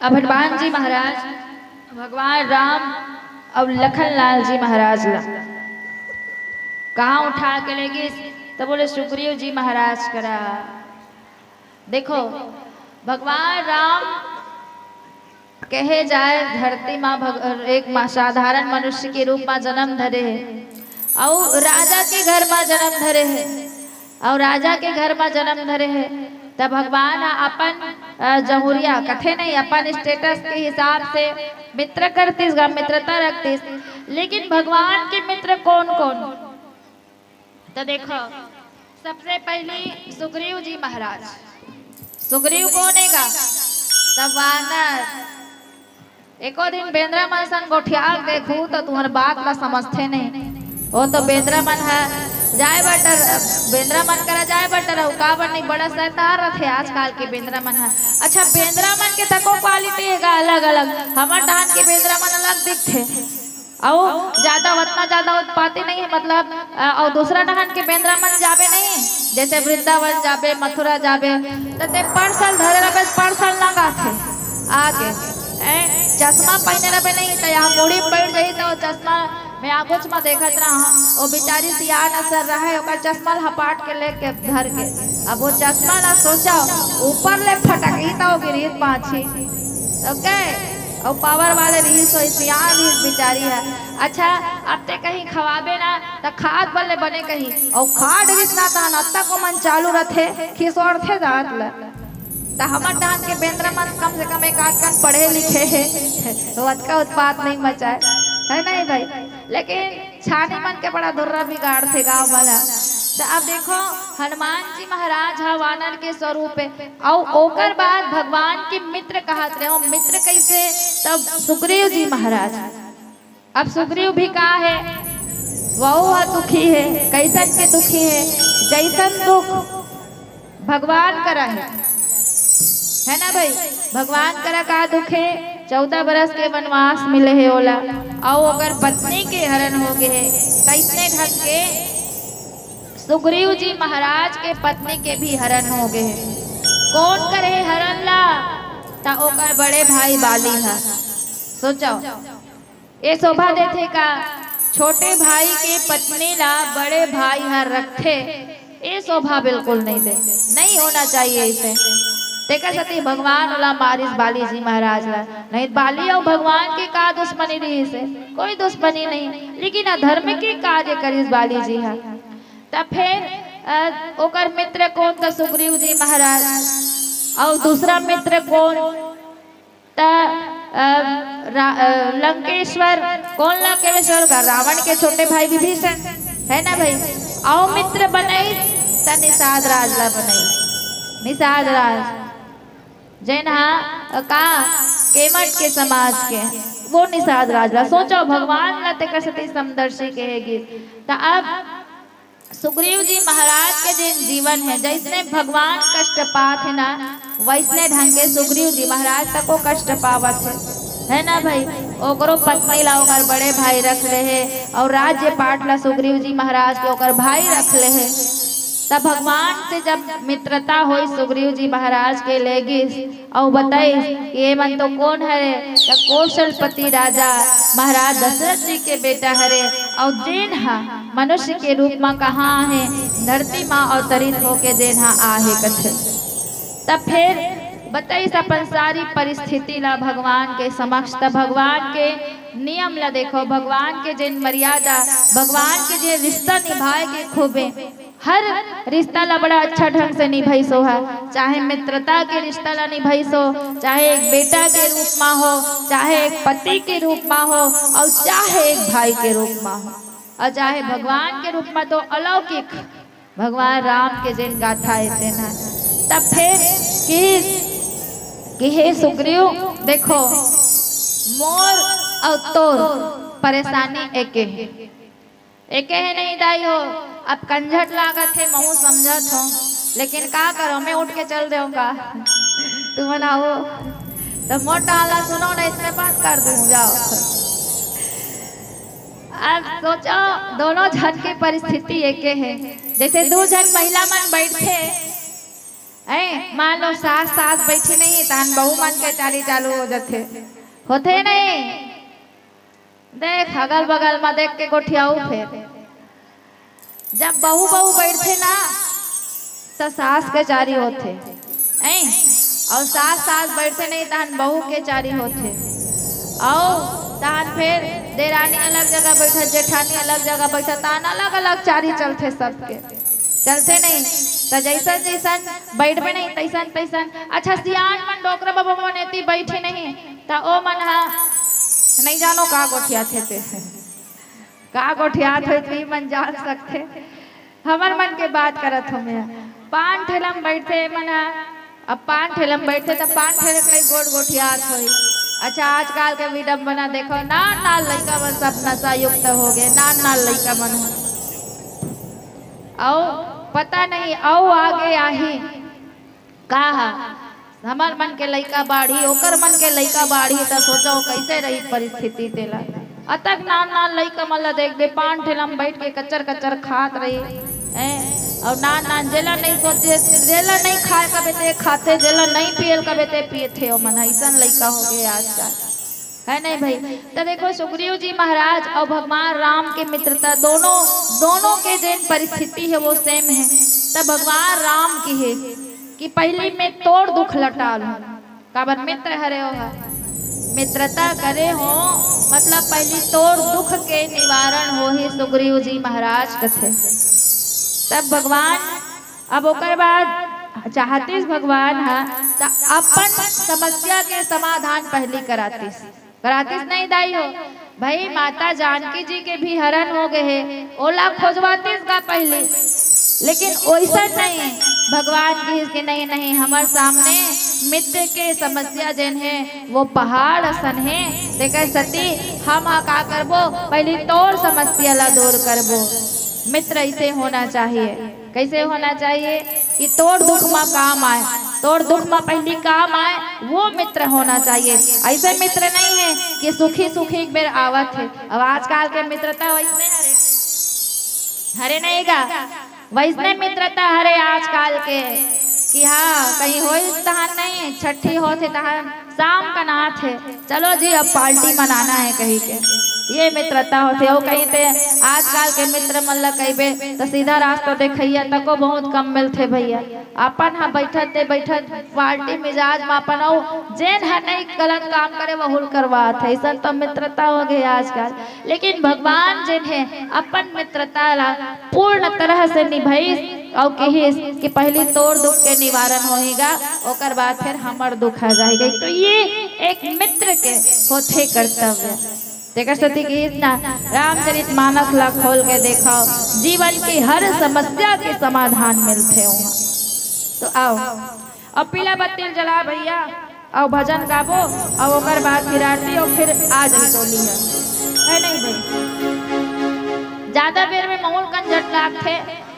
अब हनुमान जी महाराज भगवान राम अउ लखन लाल जी महाराज ला कहाँ उठा के ले गिस? त बोले, सुग्रीव जी महाराज करा। देखो, भगवान राम कहे जाए, धरती मा भग-, एक मा-, साधारण मनुष्य के रूप मा जन्म धरे हे, अउ राजा के घर मा जन्म धरे हे, अउ राजा के घर मा जन्म धरे हे, त भगवान ह अपन, अ, जहुरिया कथे नहीं, अपन status के हिसाब से मित्र करतिस गा, मित्रता रखतिस। लेकिन भगवान के मित्र कौन कौन? त देखो, सबसे पहली सुग्रीव जी महाराज। सुग्रीव कौन हे गा? त वानर। एको दिन बेंदरा मन संग गोठिया के देखहू त तुंहर बात ला समझथे नहीं। ओ तो बेंदरा मन ह जाए बर डर, बेंदरा मन करा जाए बर डर, अउ काबर नहीं, बड़ा शैतान रथे आजकल के बेंदरा मन ह। अच्छा, बेंदरा मन के तको quality हे गा अलग-अलग, हमर डाहन के बेंदरा मन अलग दिखथे। अउ ज्यादा, ओतना ज्यादा उत्पाती नहीं हे, मतलब, अ, अउ दूसरा डहन के बेंदरा मन जाबे नहीं, जैसे वृंदावन जाबे, मथुरा जाबे, त ते पर्स ल धरे रहिबे, पर्स ल नंगाथे आगे। ए, चश्मा पहिने रहिबे नहीं, त यहाँ मुड़ी म बइठ जाही, त ओ चश्मा में आगुच म देखत रहा, ओ बिचारी सियान असन रहे, ओकर चश्मा ल हपाट के लेके धर के, अब ओ चश्मा ला सोचा, ऊपर ले फटकही त ओ गिरही पाछी। OK, अउ power वाले रिहिस, ओ सियान रिहिस बिचारी ह। अच्छा, अब ते कहीं खवाबे ना, त खात बल्ले बने कहीं, अउ खा डरिस ना, तहन अतका ओमन चालू रथे, खिसोड़थे दांत ल। त हमर डाहन के बेंदरा मन कम से कम एक आध कन पढ़े लिखे हे, त अतका उत्पात नहीं मचाए, हे नहीं भाई? लेकिन छानी मन के बड़ा धुर्रा बिगाड़थे गाँव वाला। त अब देखो, हनुमान जी महाराज ह वानर के स्वरूप हे, अउ ओकर बाद भगवान के मित्र कहत रहे हो। मित्र कैसे? तब सुग्रीव जी महाराज। अब सुग्रीव भी का हे, वहू ह दुखी हे। कैसन के दुखी हे? जैसन दुख भगवान करा हे, है ना भाई? भगवान करा का दुख हे? चौदह बरस के वनवास मिले हे ओला, अउ ओकर पत्नी के हरण हो गे हे। तइसने ढंग के सुग्रीव जी महाराज के पत्नी के भी हरण हो गे हे। कौन करे हे हरण ला? त ओकर बड़े भाई बाली ह। सोचो, ए शोभा देथे का? छोटे भाई के पत्नी ला बड़े भाई ह रखथे, ए शोभा बिल्कुल नहीं दे, नहीं होना चाहिए इसे। तेकर सेती भगवान ओला मारिस, बाली जी महाराज ला। नहीं, बाली अउ भगवान के का दुश्मनी रहिस हे? कोई दुश्मनी नहीं, लेकिन अधर्म के कार्य करिस बाली जी ह। त फेर, अ, ओकर मित्र कोन? त सुग्रीव जी महाराज। अउ दूसरा मित्र कोन? त, अ, रा-, अ, लंकेश्वर। कोन लंकेश्वर? रावण के छोटे भाई विभीषण, है ना भाई? अउ मित्र बनई त निषाद राज ला बनई। निषाद राज, जेन हा, अ, का, केमट के समाज के, वो निषाद राज ला। सोचो, भगवान ला तेकर सेती समदर्शी कहे गिस। त अब सुग्रीव जी महाराज के जेन जीवन हे, जइसने भगवान कष्ट पात हे ना, वइसने ढंग के सुग्रीव जी महाराज तको कष्ट पावत हे, है ना भाई? ओकरो पत्नी ला ओकर बड़े भाई रख ले हे, अउ राज्य पाट ला सुग्रीव जी महाराज के ओकर भाई रख ले हे। त भगवान से जब मित्रता होई सुग्रीव जी महाराज के, ले गिस अउ बताइस कि ये मन तो कोन हरे? त कौशलपति राजा महाराज दशरथ जी के बेटा हरे, अउ जेन हा मनुष्य के रूप मा कहाँ आहे, धरती मा अवतरित होके जेन हा आहे कथे। तब फेर बताइस अपन सारी परिस्थिति ला भगवान के समक्ष। त भगवान के नियम ला देखो, भगवान के जेन मर्यादा, भगवान के जेन रिश्ता निभाए के खूबे, हर रिश्ता ला बड़ा अच्छा ढंग से निभइस ओहा, चाहे मित्रता के रिश्ता ला निभइस हो, चाहे एक बेटा के रूप मा हो, चाहे एक पति के रूप मा हो, अउ चाहे एक भाई के रूप मा हो, अउ चाहे भगवान के रूप मा तो अलौकिक भगवान राम के जेन गाथा हे तेन ह। तब फेर किहिस कि हे सुग्रीव, देखो, मोर अउ तोर परेशानी एके हे। एके हे नहीं दाई हो, अब कंझट लागत हे, महूँ समझत हो, लेकिन का करो, मैं उठ के चल देव का? तुमन आओ, त मोर डाहन ला सुनो, नहीं त मैं बंद कर दूँ, जाओ। अब सोचो, दोनों झन के परिस्थिति एके हे। जैसे दू झन महिला मन बैठथे, हैं, मान लो सास, सास बैठी नहीं, तहन बहू मन के चारी चालू हो जाथे, होथे नहीं? देख, अगल बगल में देख के गोठियाऊ फेर। जब बहू, बहू बैठथे ना, त सास के चारी होथे, ऐं? अउ सास, सास बैठथे नहीं, तहन बहू के चारी होथे। अउ तहन फेर देरानी अलग जगह बैठत, जेठानी अलग जगह बैठत, तहन अलग अलग चारी चलथे सबके, चलथे नहीं? त जैसन जैसन बैठबे नहीं, तैसन तैसन। अच्छा, सियान मन, डोकरा बबा मन एती बैठे नहीं, त ओ मन ह नहीं जानो का गोठियाथे ते। का गोठियात होई, तुही मन जान सकथे। हमर मन के बात करत हो मैं। पान ठेला म बैठथे मन ह, अब पान ठेला म बैठथे त पान ठेले के गोठ गोठियात होई। अच्छा, आजकल के विडम्बना देखो, नान नान लइका मन सब नशा युक्त हो गए, नान नान लइका मन ह। अउ पता नहीं अउ आगे आही का ह? हमर मन के लइका बाढ़ी, ओकर मन के लइका बाढ़ी, त सोचो कइसे रही परिस्थिति तेला। अतक नान नान लइका मन ल देखबे, पान ठेला म बैठ के कचर कचर खात रही, हैं? अउ नान नान जेला नहीं सोचे, जेला नहीं खाए कबे ते खाथे, जेला नहीं पियल कबे ते पियथे, ओमन अइसन लइका हो गए आजकल। है नहीं भाई? त देखो, सुग्रीव जी महाराज अउ भगवान राम के मित्रता, दोनों, दोनों के जेन परिस्थिति हे, वो same हे। त भगवान राम किहे कि पहिली मैं तोर दुख ल टालहूं, काबर मित्र हरे ओह, मित्रता करे हो, मतलब पहिली तोर दुख के निवारण होही, सुग्रीव जी महाराज कथे। तब भगवान, अब ओकर बाद चाहतिस भगवान ह, त अपन समस्या के समाधान पहिली करातिस। करातिस नहीं दाई हो, भाई, माता जानकी जी के भी हरण हो गए हे, ओला खोजवातिस का पहिली। लेकिन ओइसन नहीं, भगवान किहिस कि नहीं, नहीं, हमर सामने मित्र के समस्या जेन हे, वो पहाड़ असन हे। तेकर सेती हम ह का करबो, पहिली तोर समस्या ला दूर करबो। मित्र ऐसे होना चाहिए। कैसे होना चाहिए? कि तोर दुख म काम आए, तोर दुख म पहिली काम आए, वो मित्र होना चाहिए। ऐसे मित्र नहीं है कि सुखी सुखी एक बेर आवत हे। अब आजकल के मित्रता वैसने हरे, हरे नहीं गा, वैसने मित्रता हरे आजकल के कि हाँ, कहीं होइस तहन नहीं, छट्ठी होथे तहन शाम कन आथे, चलो जी, अब party मनाना है कही के, ये मित्रता होथे। अउ कहीं ते आजकल के मित्र मन ल कहिबे त सीधा रास्ता देखइया तको बहुत कम मिलथे भैया। अपन ह बैठत ते बैठत party मिजाज म अपन, अउ जेन ह नहीं गलत काम करे, वहू ल करवात हे। अइसन तो मित्रता हो गए आजकल। लेकिन भगवान जेन हे, अपन मित्रता ला पूर्ण तरह से निभाइस अउ किहिस कि पहिली तोर दुख के निवारण होही गा, ओकर बाद फिर हमर दुख आ जाही गा। तो ये एक मित्र के होथे कर्तव्य। तेकर सेती किहिस ना, रामचरित मानस ला खोल के देखो, जीवन की हर समस्या के समाधान मिलथे उहाँ। तो आओ, अब पीला बत्ती जला भैया, अउ भजन गाबो, अउ ओकर बाद फिर आरती, अउ फिर आ जाही टोली ह, है नहीं भाई? ज्यादा बेर में महूँ ल कंझट लागथे,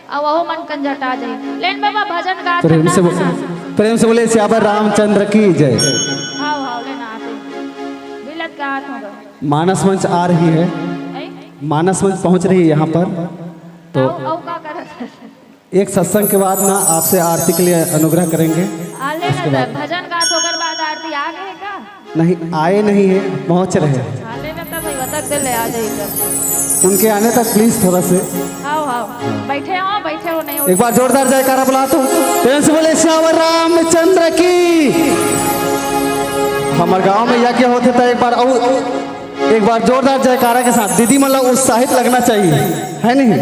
अउ ओहू मन कंझट आ जाही। लेन बाबा, भजन गात प्रेम हन से ना, बोल, सुना। प्रेम से बोले सियावर रामचंद्र की जय। हाव, हाव, लेन आते। बिलत गात होगा। मानस मंच आ रही है, ऐ? मानस मंच पहुंच रही है यहाँ पर, तो अउ, अउ का करत? एक सत्संग के बाद ना आपसे आरती के लिए अनुग्रह करेंगे। आ, ले ना, उसके बाद भजन गात होकर बाद आरती आ गए का? नहीं, आए नहीं है, पहुंच रहे हैं। आ, ले ना, तब भाई, बतक दे ले, आ जाइए तब। उनके आने तक please थोड़ा से। आओ, आओ। बैठे हो, बैठे हो, नहीं हो। एक बार जोरदार जयकारा बुला तो। प्रेम से बोले सियावर रामचंद्र की। हमारे गांव में यज्ञ होते था, एक बार और, एक बार जोरदार जयकारा के साथ दीदी मन ला उत्साहित लगना चाहिए, है नहीं?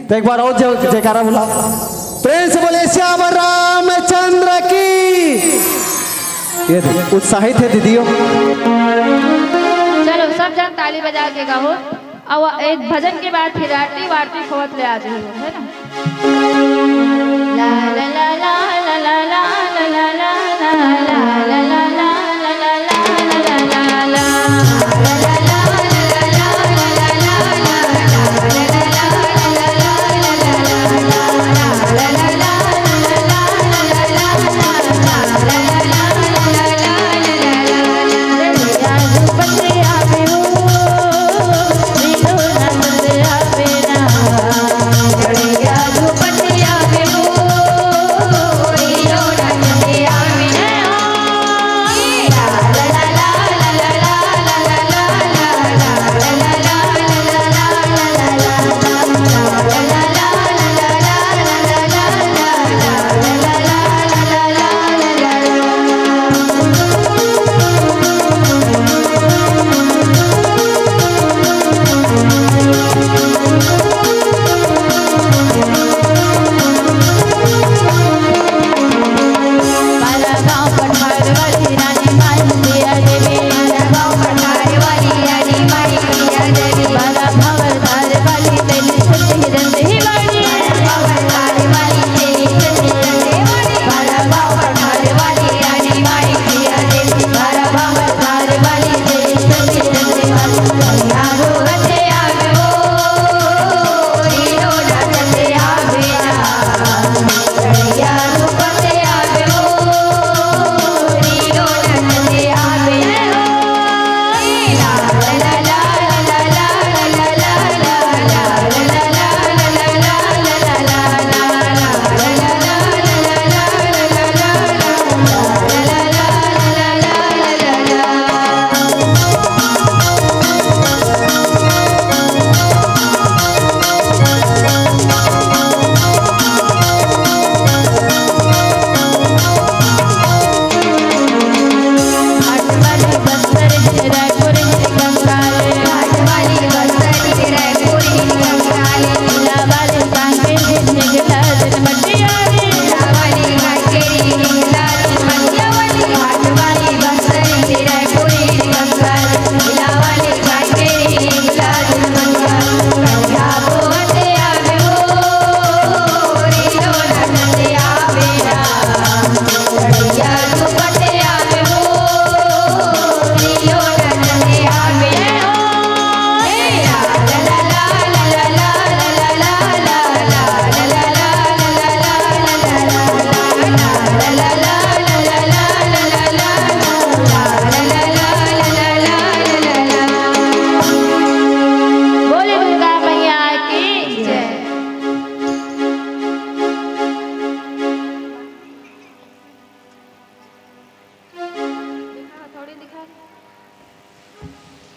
तो एक बार और जय-, जयकारा बुला, प्रेम से बोले सियावर रामचंद्र की। ये दे, उत्साहित है दीदियों। चलो, सब जन ताली बजा के गाओ। अउ एक भजन के बाद फिर आरती वारती खोत ले आ जाइए, है ना?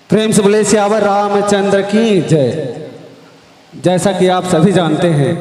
प्रेम से बोले सियावर रामचंद्र की जय। जैसा कि आप सभी जानते हैं